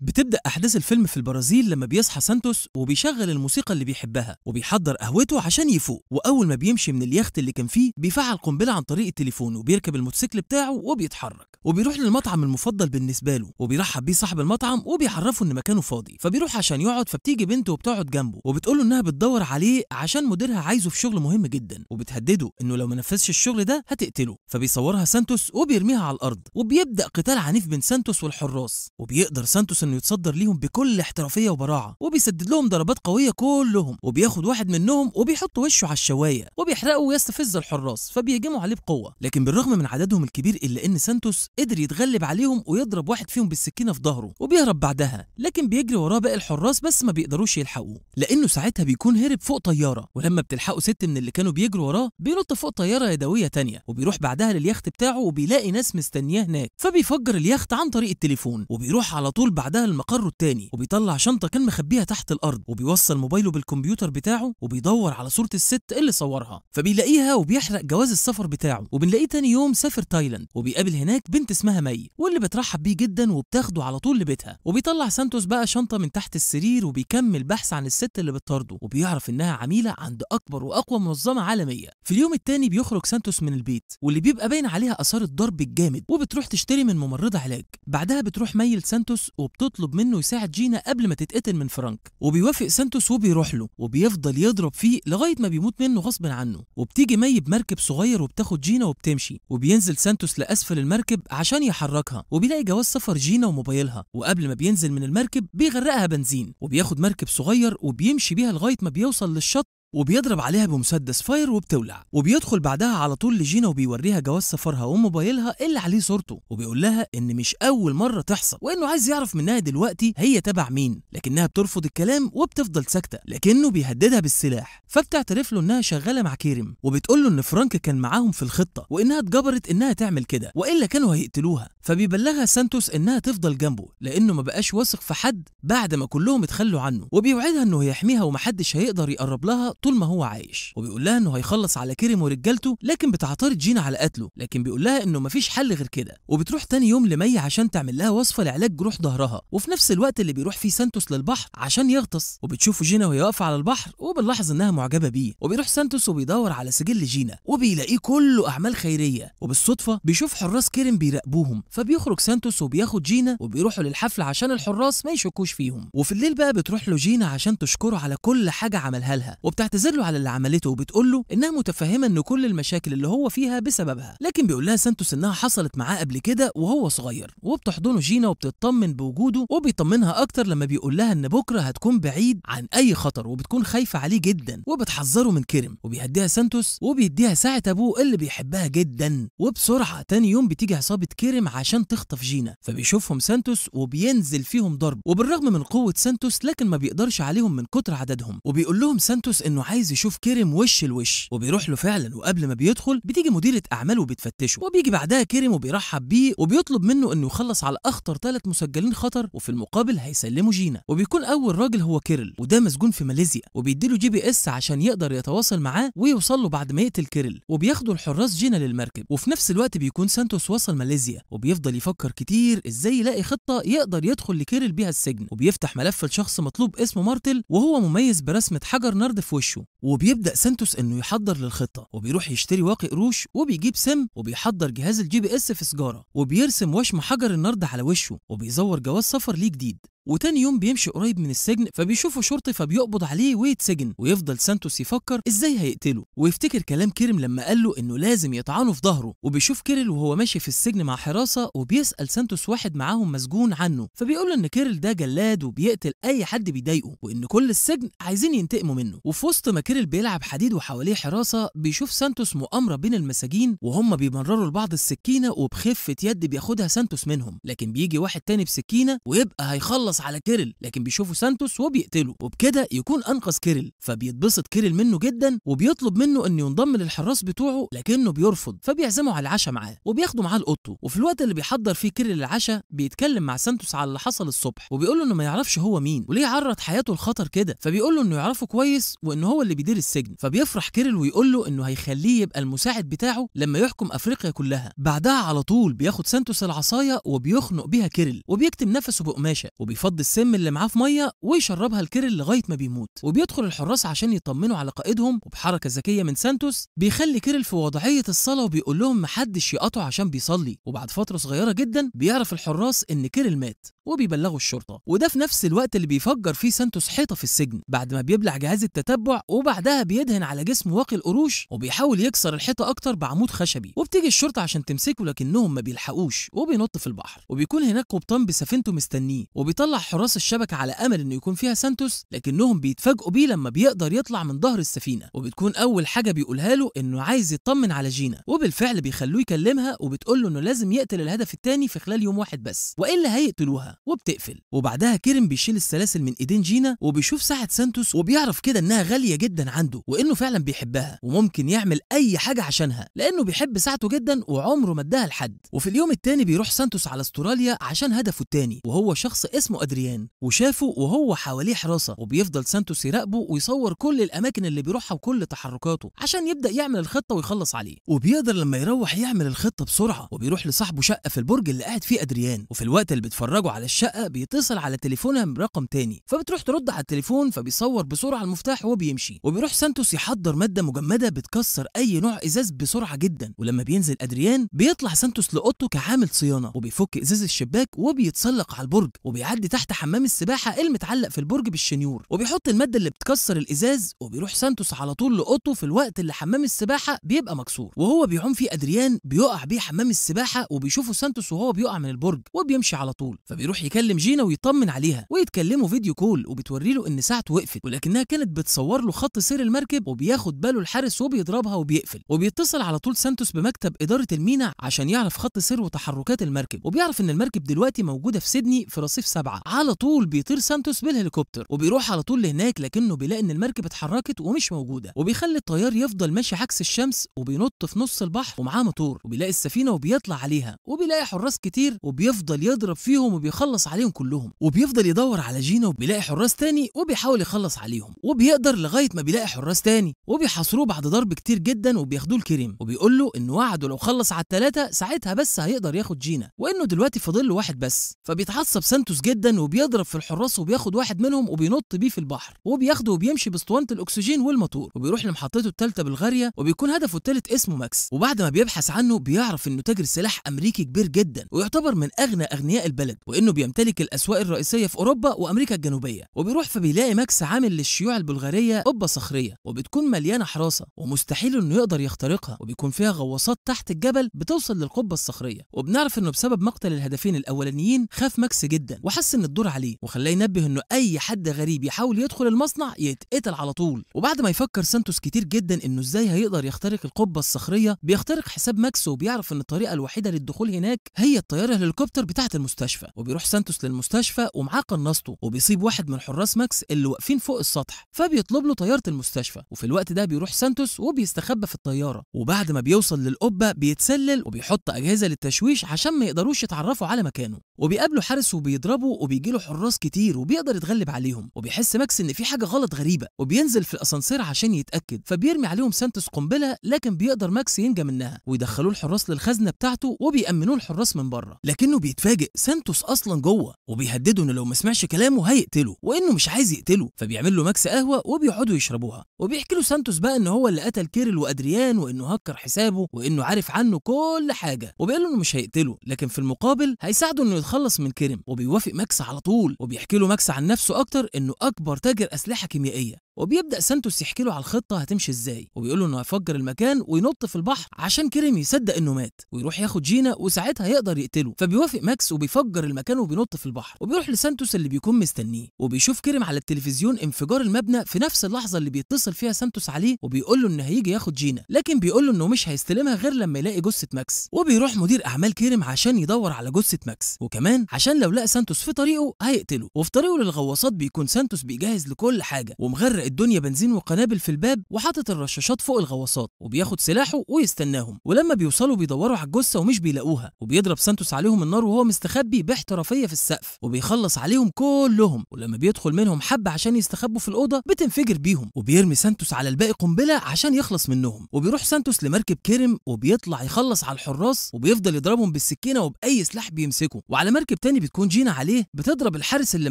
بتبدأ أحداث الفيلم في البرازيل لما بيصحى سانتوس وبيشغل الموسيقى اللي بيحبها وبيحضر قهوته عشان يفوق، وأول ما بيمشي من اليخت اللي كان فيه بيفعل قنبلة عن طريق التليفون وبيركب الموتوسيكل بتاعه وبيتحرك وبيروح للمطعم المفضل بالنسبة له، وبيرحب بيه صاحب المطعم وبيعرفه إن مكانه فاضي، فبيروح عشان يقعد، فبتيجي بنته وبتقعد جنبه وبتقول له إنها بتدور عليه عشان مديرها عايزه في شغل مهم جدا، وبتهدده إنه لو ما نفذش الشغل ده هتقتله، فبيصورها سانتوس وبيرميها على الأرض، وبيبدأ قتال عنيف بين سانتوس والحراس، وبيقدر سانتوس انه يتصدر ليهم بكل احترافية وبراعه، وبيسدد لهم ضربات قوية كلهم، وبياخد واحد منهم وبيحط وشه على الشوايه وبيحرقه ويستفز الحراس فبيهجموا عليه بقوة. لكن بالرغم من عددهم الكبير الا ان سانتوس قدر يتغلب عليهم ويضرب واحد فيهم بالسكينة في ظهره وبيهرب بعدها، لكن بيجري وراه باقي الحراس بس ما بيقدروش يلحقوه لانه ساعتها بيكون هرب فوق طيارة. ولما بتلحقه ست من اللي كانوا بيجروا وراه بينط فوق طيارة يدوية تانية وبيروح بعدها لليخت بتاعه وبيلاقي ناس مستنياه هناك، فبيفجر اليخت عن طريق التليفون وبيروح على طول بعدها لمقره التاني وبيطلع شنطه كان مخبيها تحت الارض وبيوصل موبايله بالكمبيوتر بتاعه وبيدور على صوره الست اللي صورها فبيلاقيها وبيحرق جواز السفر بتاعه. وبنلاقيه تاني يوم سافر تايلاند وبيقابل هناك بنت اسمها مي واللي بترحب بيه جدا وبتاخده على طول لبيتها. وبيطلع سانتوس بقى شنطه من تحت السرير وبيكمل بحث عن الست اللي بتطارده وبيعرف انها عميله عند اكبر واقوى منظمة عالمية. في اليوم التاني بيخرج سانتوس من البيت واللي بيبقى باين عليها اثار الضرب الجامد، وبتروح تشتري من ممرضة علاج. بعدها بتروح مي لسانتوس وبتطلب منه يساعد جينا قبل ما تتقتل من فرانك، وبيوافق سانتوس وبيروح له وبيفضل يضرب فيه لغاية ما بيموت منه غصب عنه. وبتيجي مي بمركب صغير وبتاخد جينا وبتمشي، وبينزل سانتوس لاسفل المركب عشان يحركها وبيلاقي جواز سفر جينا وموبايلها، وقبل ما بينزل من المركب بيغرقها بنزين وبياخد مركب صغير وبيمشي بيها لغاية ما بيوصل للشط وبيضرب عليها بمسدس fire وبتولع. وبيدخل بعدها على طول لجينا وبيوريها جواز سفرها وموبايلها اللي عليه صورته، وبيقول لها ان مش اول مرة تحصل وانه عايز يعرف منها دلوقتي هي تبع مين، لكنها بترفض الكلام وبتفضل ساكته، لكنه بيهددها بالسلاح. فبتعترف له انها شغالة مع كيرم وبتقول له ان فرانك كان معاهم في الخطة وانها اتجبرت انها تعمل كده والا كانوا هيقتلوها. فبيبلغها سانتوس انها تفضل جنبه لانه ما بقاش واثق في حد بعد ما كلهم اتخلوا عنه، وبيوعدها انه هيحميها ومحدش هيقدر يقرب لها طول ما هو عايش. وبيقول لها انه هيخلص على كريم ورجالته، لكن بتعترض جينا على قتله، لكن بيقول لها انه مفيش حل غير كده. وبتروح تاني يوم لمي عشان تعمل لها وصفه لعلاج جروح ظهرها، وفي نفس الوقت اللي بيروح فيه سانتوس للبحر عشان يغطس، وبتشوفه جينا وهي واقفة على البحر وبنلاحظ انها معجبه بيه. وبيروح سانتوس وبيدور على سجل جينا وبيلاقيه كله اعمال خيرية، وبالصدفه بيشوف حراس كريم بيراقبوهم، فبيخرج سانتوس وبياخد جينا وبيروحوا للحفله عشان الحراس ما يشكوش فيهم. وفي الليل بقى بتروح له جينا عشان تشكره على كل حاجة عملها لها، وبتعتذر له على اللي عملته وبتقول له انها متفهمه ان كل المشاكل اللي هو فيها بسببها، لكن بيقول لها سانتوس انها حصلت معاه قبل كده وهو صغير. وبتحضنه جينا وبتطمن بوجوده، وبيطمنها اكتر لما بيقول لها ان بكره هتكون بعيد عن اي خطر وبتكون خايفة عليه جدا، وبتحذره من كريم. وبيهديها سانتوس وبيديها ساعة ابوه اللي بيحبها جدا. وبسرعة تاني يوم بتيجي عصابة كريم عشان تخطف جينا، فبيشوفهم سانتوس وبينزل فيهم ضرب، وبالرغم من قوة سانتوس لكن ما بيقدرش عليهم من كتر عددهم. وبيقول لهم سانتوس انه عايز يشوف كريم وش الوش، وبيروح له فعلا. وقبل ما بيدخل بتيجي مديره اعماله وبتفتشه، وبيجي بعدها كريم وبيرحب بيه وبيطلب منه انه يخلص على اخطر 3 مسجلين خطر، وفي المقابل هيسلموا جينا. وبيكون اول راجل هو كيرل، وده مسجون في ماليزيا، وبيديله GPS عشان يقدر يتواصل معاه ويوصل له بعد ما يقتل كيرل. وبياخدوا الحراس جينا للمركب، وفي نفس الوقت بيكون سانتوس وصل ماليزيا، وبيفضل يفكر كتير ازاي يلاقي خطه يقدر يدخل لكيرل بيها السجن. وبيفتح ملف لشخص مطلوب اسمه مارتل، وهو مميز برسمه حجر نرد في وشه. وبيبدا سانتوس انه يحضر للخطه، وبيروح يشتري واقي قروش وبيجيب سم، وبيحضر جهاز ال GPS في سجاره، وبيرسم وشم حجر النرد على وشه، وبيزور جواز سفر ليه جديد. وتاني يوم بيمشي قريب من السجن فبيشوفه شرطي فبيقبض عليه ويتسجن. ويفضل سانتوس يفكر ازاي هيقتله، ويفتكر كلام كيرم لما قال له انه لازم يطعنه في ظهره. وبيشوف كيرل وهو ماشي في السجن مع حراسة، وبيسأل سانتوس واحد معاهم مسجون عنه، فبيقول له ان كيرل ده جلاد وبيقتل اي حد بيضايقه، وان كل السجن عايزين ينتقموا منه. وفي وسط ما كيرل بيلعب حديد وحواليه حراسة، بيشوف سانتوس مؤامرة بين المساجين وهم بيمرروا لبعض السكينة، وبخفه يد بياخدها سانتوس منهم، لكن بيجي واحد تاني بسكينة ويبقى هيخلص على كيرل، لكن بيشوفه سانتوس وبيقتله، وبكده يكون انقذ كيرل. فبيتبسط كيرل منه جدا وبيطلب منه انه ينضم للحراس بتوعه، لكنه بيرفض، فبيعزمه على العشاء معاه وبياخده معاه لأوضته. وفي الوقت اللي بيحضر فيه كيرل العشاء بيتكلم مع سانتوس على اللي حصل الصبح، وبيقول له انه ما يعرفش هو مين وليه عرض حياته لخطر كده، فبيقول له انه يعرفه كويس وان هو اللي بيدير السجن. فبيفرح كيرل ويقول له انه هيخليه يبقى المساعد بتاعه لما يحكم افريقيا كلها. بعدها على طول بياخد سانتوس العصاية وبيخنق بيها كيرل، وبيكتم نفسه بقماشه، وبيفضي السم اللي معاه في مية ويشربها لكيرل لغاية ما بيموت. وبيدخل الحراس عشان يطمنوا على قائدهم، وبحركه ذكية من سانتوس بيخلي كيرل في وضعية الصلاة وبيقول لهم محدش يقطعه عشان بيصلي. وبعد فترة صغيرة جدا بيعرف الحراس ان كيرل مات. وبيبلغوا الشرطة. وده في نفس الوقت اللي بيفجر فيه سانتوس حيطة في السجن بعد ما بيبلع جهاز التتبع، وبعدها بيدهن على جسمه واقي القروش وبيحاول يكسر الحيطة اكتر بعمود خشبي. وبتيجي الشرطة عشان تمسكه لكنهم ما بيلحقوش وبينط في البحر. وبيكون هناك قبطان بسفينته مستنيه، وبيطلع حراس الشبكة على امل انه يكون فيها سانتوس، لكنهم بيتفاجئوا بيه لما بيقدر يطلع من ظهر السفينة. وبتكون اول حاجة بيقولها له انه عايز يطمن على جينا، وبالفعل بيخلوه يكلمها وبتقول له انه لازم يقتل الهدف الثاني في خلال يوم واحد بس والا هيقتلوها، وبتقفل. وبعدها كيرم بيشيل السلاسل من ايدين جينا وبيشوف ساعة سانتوس وبيعرف كده انها غالية جدا عنده وانه فعلا بيحبها وممكن يعمل اي حاجة عشانها لانه بيحب ساعته جدا وعمره ما اداها لحد. وفي اليوم الثاني بيروح سانتوس على استراليا عشان هدفه الثاني وهو شخص اسمه ادريان، وشافه وهو حواليه حراسة، وبيفضل سانتوس يراقبه ويصور كل الاماكن اللي بيروحها وكل تحركاته عشان يبدا يعمل الخطة ويخلص عليه. وبيقدر لما يروح يعمل الخطة بسرعة، وبيروح لصاحبه شقه في البرج اللي قاعد فيه ادريان. وفي الوقت اللي بيتفرجوا على الشقة بيتصل على تليفونها برقم تاني، فبتروح ترد على التليفون فبيصور بسرعة المفتاح وبيمشي. وبيروح سانتوس يحضر مادة مجمده بتكسر اي نوع ازاز بسرعة جدا، ولما بينزل ادريان بيطلع سانتوس لاوضته كعامل صيانة وبيفك ازاز الشباك وبيتسلق على البرج وبيعدي تحت حمام السباحة المتعلق في البرج بالشنيور وبيحط المادة اللي بتكسر الازاز. وبيروح سانتوس على طول لاوضته في الوقت اللي حمام السباحة بيبقى مكسور، وهو بيعوم فيه ادريان بيقع بيه حمام السباحة وبيشوفه سانتوس وهو بيقع من البرج وبيمشي على طول. فبيروح يكلم جينا ويطمن عليها ويتكلموا video call، وبتوري له ان ساعته وقفت ولكنها كانت بتصور له خط سير المركب، وبياخد باله الحارس وبيضربها وبيقفل. وبيتصل على طول سانتوس بمكتب ادارة المينا عشان يعرف خط سير وتحركات المركب، وبيعرف ان المركب دلوقتي موجودة في سيدني في رصيف 7. على طول بيطير سانتوس بالهليكوبتر وبيروح على طول لهناك، لكنه بيلاقي ان المركب اتحركت ومش موجودة، وبيخلي الطيار يفضل ماشي عكس الشمس وبينط في نص البحر ومعاه موتور، وبيلاقي السفينة وبيطلع عليها وبيلاقي حراس كتير وبيفضل يضرب فيهم وبيخلص عليهم كلهم. وبيفضل يدور على جينا وبيلاقي حراس تاني وبيحاول يخلص عليهم، وبيقدر لغاية ما بيلاقي حراس تاني وبيحاصروه بعد ضرب كتير جدا وبياخدوه لكريم، وبيقول له انه وعده لو خلص على الثلاثة ساعتها بس هيقدر ياخد جينا، وانه دلوقتي فاضل له واحد بس. فبيتعصب سانتوس جدا وبيضرب في الحراس وبياخد واحد منهم وبينط بيه في البحر وبياخده وبيمشي باسطوانه الاكسجين والموتور، وبيروح لمحطته الثالثة بالغاريه، وبيكون هدفه الثالث اسمه ماكس. وبعد ما بيبحث عنه بيعرف انه تاجر سلاح امريكي كبير جدا ويعتبر من اغنى اغنياء البلد، وانه بيمتلك الاسواق الرئيسية في اوروبا وامريكا الجنوبية. وبيروح فبيلاقي ماكس عامل للشيوع البلغاريه قبه صخريه وبتكون مليانة حراسة ومستحيل انه يقدر يخترقها، وبيكون فيها غواصات تحت الجبل بتوصل للقبه الصخريه. وبنعرف انه بسبب مقتل الهدفين الاولانيين خاف ماكس جدا وحس ان الدور عليه، وخلاه ينبه انه اي حد غريب يحاول يدخل المصنع يتقتل على طول. وبعد ما يفكر سانتوس كتير جدا انه ازاي هيقدر يخترق القبة الصخريه، بيخترق حساب ماكس وبيعرف ان الطريقة الوحيدة للدخول هناك هي الطيارة الهليكوبتر بتاعه المستشفى. وبيروح سانتوس للمستشفى ومعاه قناصته، وبيصيب واحد من حراس ماكس اللي واقفين فوق السطح، فبيطلب له طيارة المستشفى. وفي الوقت ده بيروح سانتوس وبيستخبى في الطيارة، وبعد ما بيوصل للقبه بيتسلل وبيحط اجهزة للتشويش عشان ما يقدروش يتعرفوا على مكانه. وبيقابله حارس وبيضربه وبيجيله حراس كتير وبيقدر يتغلب عليهم. وبيحس ماكس ان في حاجة غلط غريبة وبينزل في الاسانسير عشان يتاكد، فبيرمي عليهم سانتوس قنبلة، لكن بيقدر ماكس ينجى منها ويدخلوه الحراس للخزنه بتاعته وبيأمنوه الحراس من بره. لكنه بيتفاجئ سانتوس اصلا جوه، وبيهدده انه لو ما سمعش كلامه هيقتله وانه مش عايز يقتله. فبيعمل له ماكس قهوة وبيقعدوا يشربوها، وبيحكي له سانتوس بقى ان هو اللي قتل كيرل وادريان وانه هكر حسابه وانه عارف عنه كل حاجة، وبيقول له انه مش هيقتله لكن في المقابل هيساعده انه يتخلص من كريم. وبيوافق ماكس على طول، وبيحكي له ماكس عن نفسه اكتر انه اكبر تاجر اسلحة كيميائية. وبيبدا سانتوس يحكي له على الخطة هتمشي ازاي، وبيقول له انه هيفجر المكان وينط في البحر عشان كريم يصدق انه مات ويروح ياخد جينا وساعتها يقدر يقتله. فبيوافق ماكس وبيفجر المكان وبينط في البحر، وبيروح لسانتوس اللي بيكون مستنيه، وبيشوف كريم على التلفزيون انفجار المبنى في نفس اللحظة اللي بيتصل فيها سانتوس عليه وبيقول له انه هيجي ياخد جينا، لكن بيقول له انه مش هيستلمها غير لما يلاقي جثة ماكس. وبيروح مدير اعمال كريم عشان يدور على جثة ماكس، وكمان عشان لو لقى سانتوس في طريقه هيقتله. وفي طريقه للغواصات بيكون سانتوس بيجهز لكل حاجة ومغرق الدنيا بنزين وقنابل في الباب وحاطط الرشاشات فوق الغواصات، وبياخد سلاحه ويستناهم. ولما بيوصلوا بيدوروا على الجثة ومش بيلاقوها، وبيضرب سانتوس عليهم النار وهو مستخبي باحترافيه في السقف وبيخلص عليهم كلهم. ولما بيدخل منهم حبه عشان يستخبوا في الاوضة بتنفجر بيهم، وبيرمي سانتوس على الباقي قنبلة عشان يخلص منهم. وبيروح سانتوس لمركب كريم وبيطلع يخلص على الحراس وبيفضل يضربهم بالسكينة وباي سلاح بيمسكه. وعلى مركب تاني بتكون جينا عليه بتضرب الحارس اللي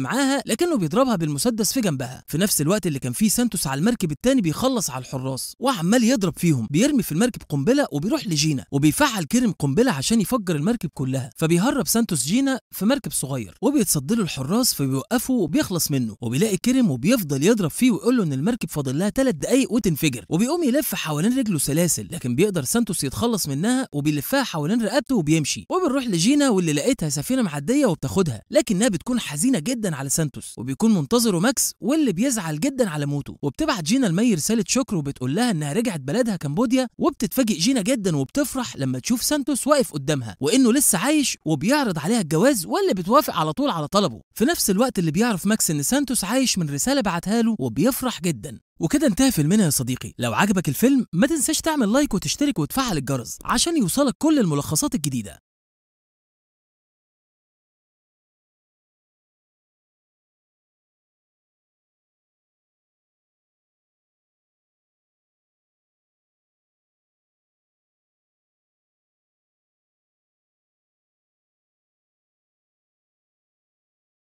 معاها لكنه بيضربها بالمسدس في جنبها. في نفس الوقت اللي كان فيه فيه سانتوس على المركب التاني بيخلص على الحراس وعمال يضرب فيهم، بيرمي في المركب قنبلة وبيروح لجينا وبيفعل كريم قنبلة عشان يفجر المركب كلها، فبيهرب سانتوس جينا في مركب صغير وبيتصدر له الحراس فبيوقفه وبيخلص منه، وبيلاقي كريم وبيفضل يضرب فيه ويقول له ان المركب فاضل لها 3 دقايق وتنفجر، وبيقوم يلف حوالين رجله سلاسل لكن بيقدر سانتوس يتخلص منها وبيلفها حوالين رقبته وبيمشي. وبنروح لجينا واللي لقيتها سفينة معدية وبتاخدها، لكنها بتكون حزينة جدا على سانتوس وبيكون منتظره ماكس واللي بيزعل جدا على موته. وبتبعت جينا لمي رسالة شكر وبتقول لها انها رجعت بلدها كمبوديا، وبتتفاجئ جينا جدا وبتفرح لما تشوف سانتوس واقف قدامها وانه لسه عايش وبيعرض عليها الجواز واللي بتوافق على طول على طلبه. في نفس الوقت اللي بيعرف ماكس ان سانتوس عايش من رسالة بعتها له وبيفرح جدا. وكده انتهى فيلمنا يا صديقي. لو عجبك الفيلم ما تنساش تعمل like وتشترك وتفعل الجرس عشان يوصلك كل الملخصات الجديدة.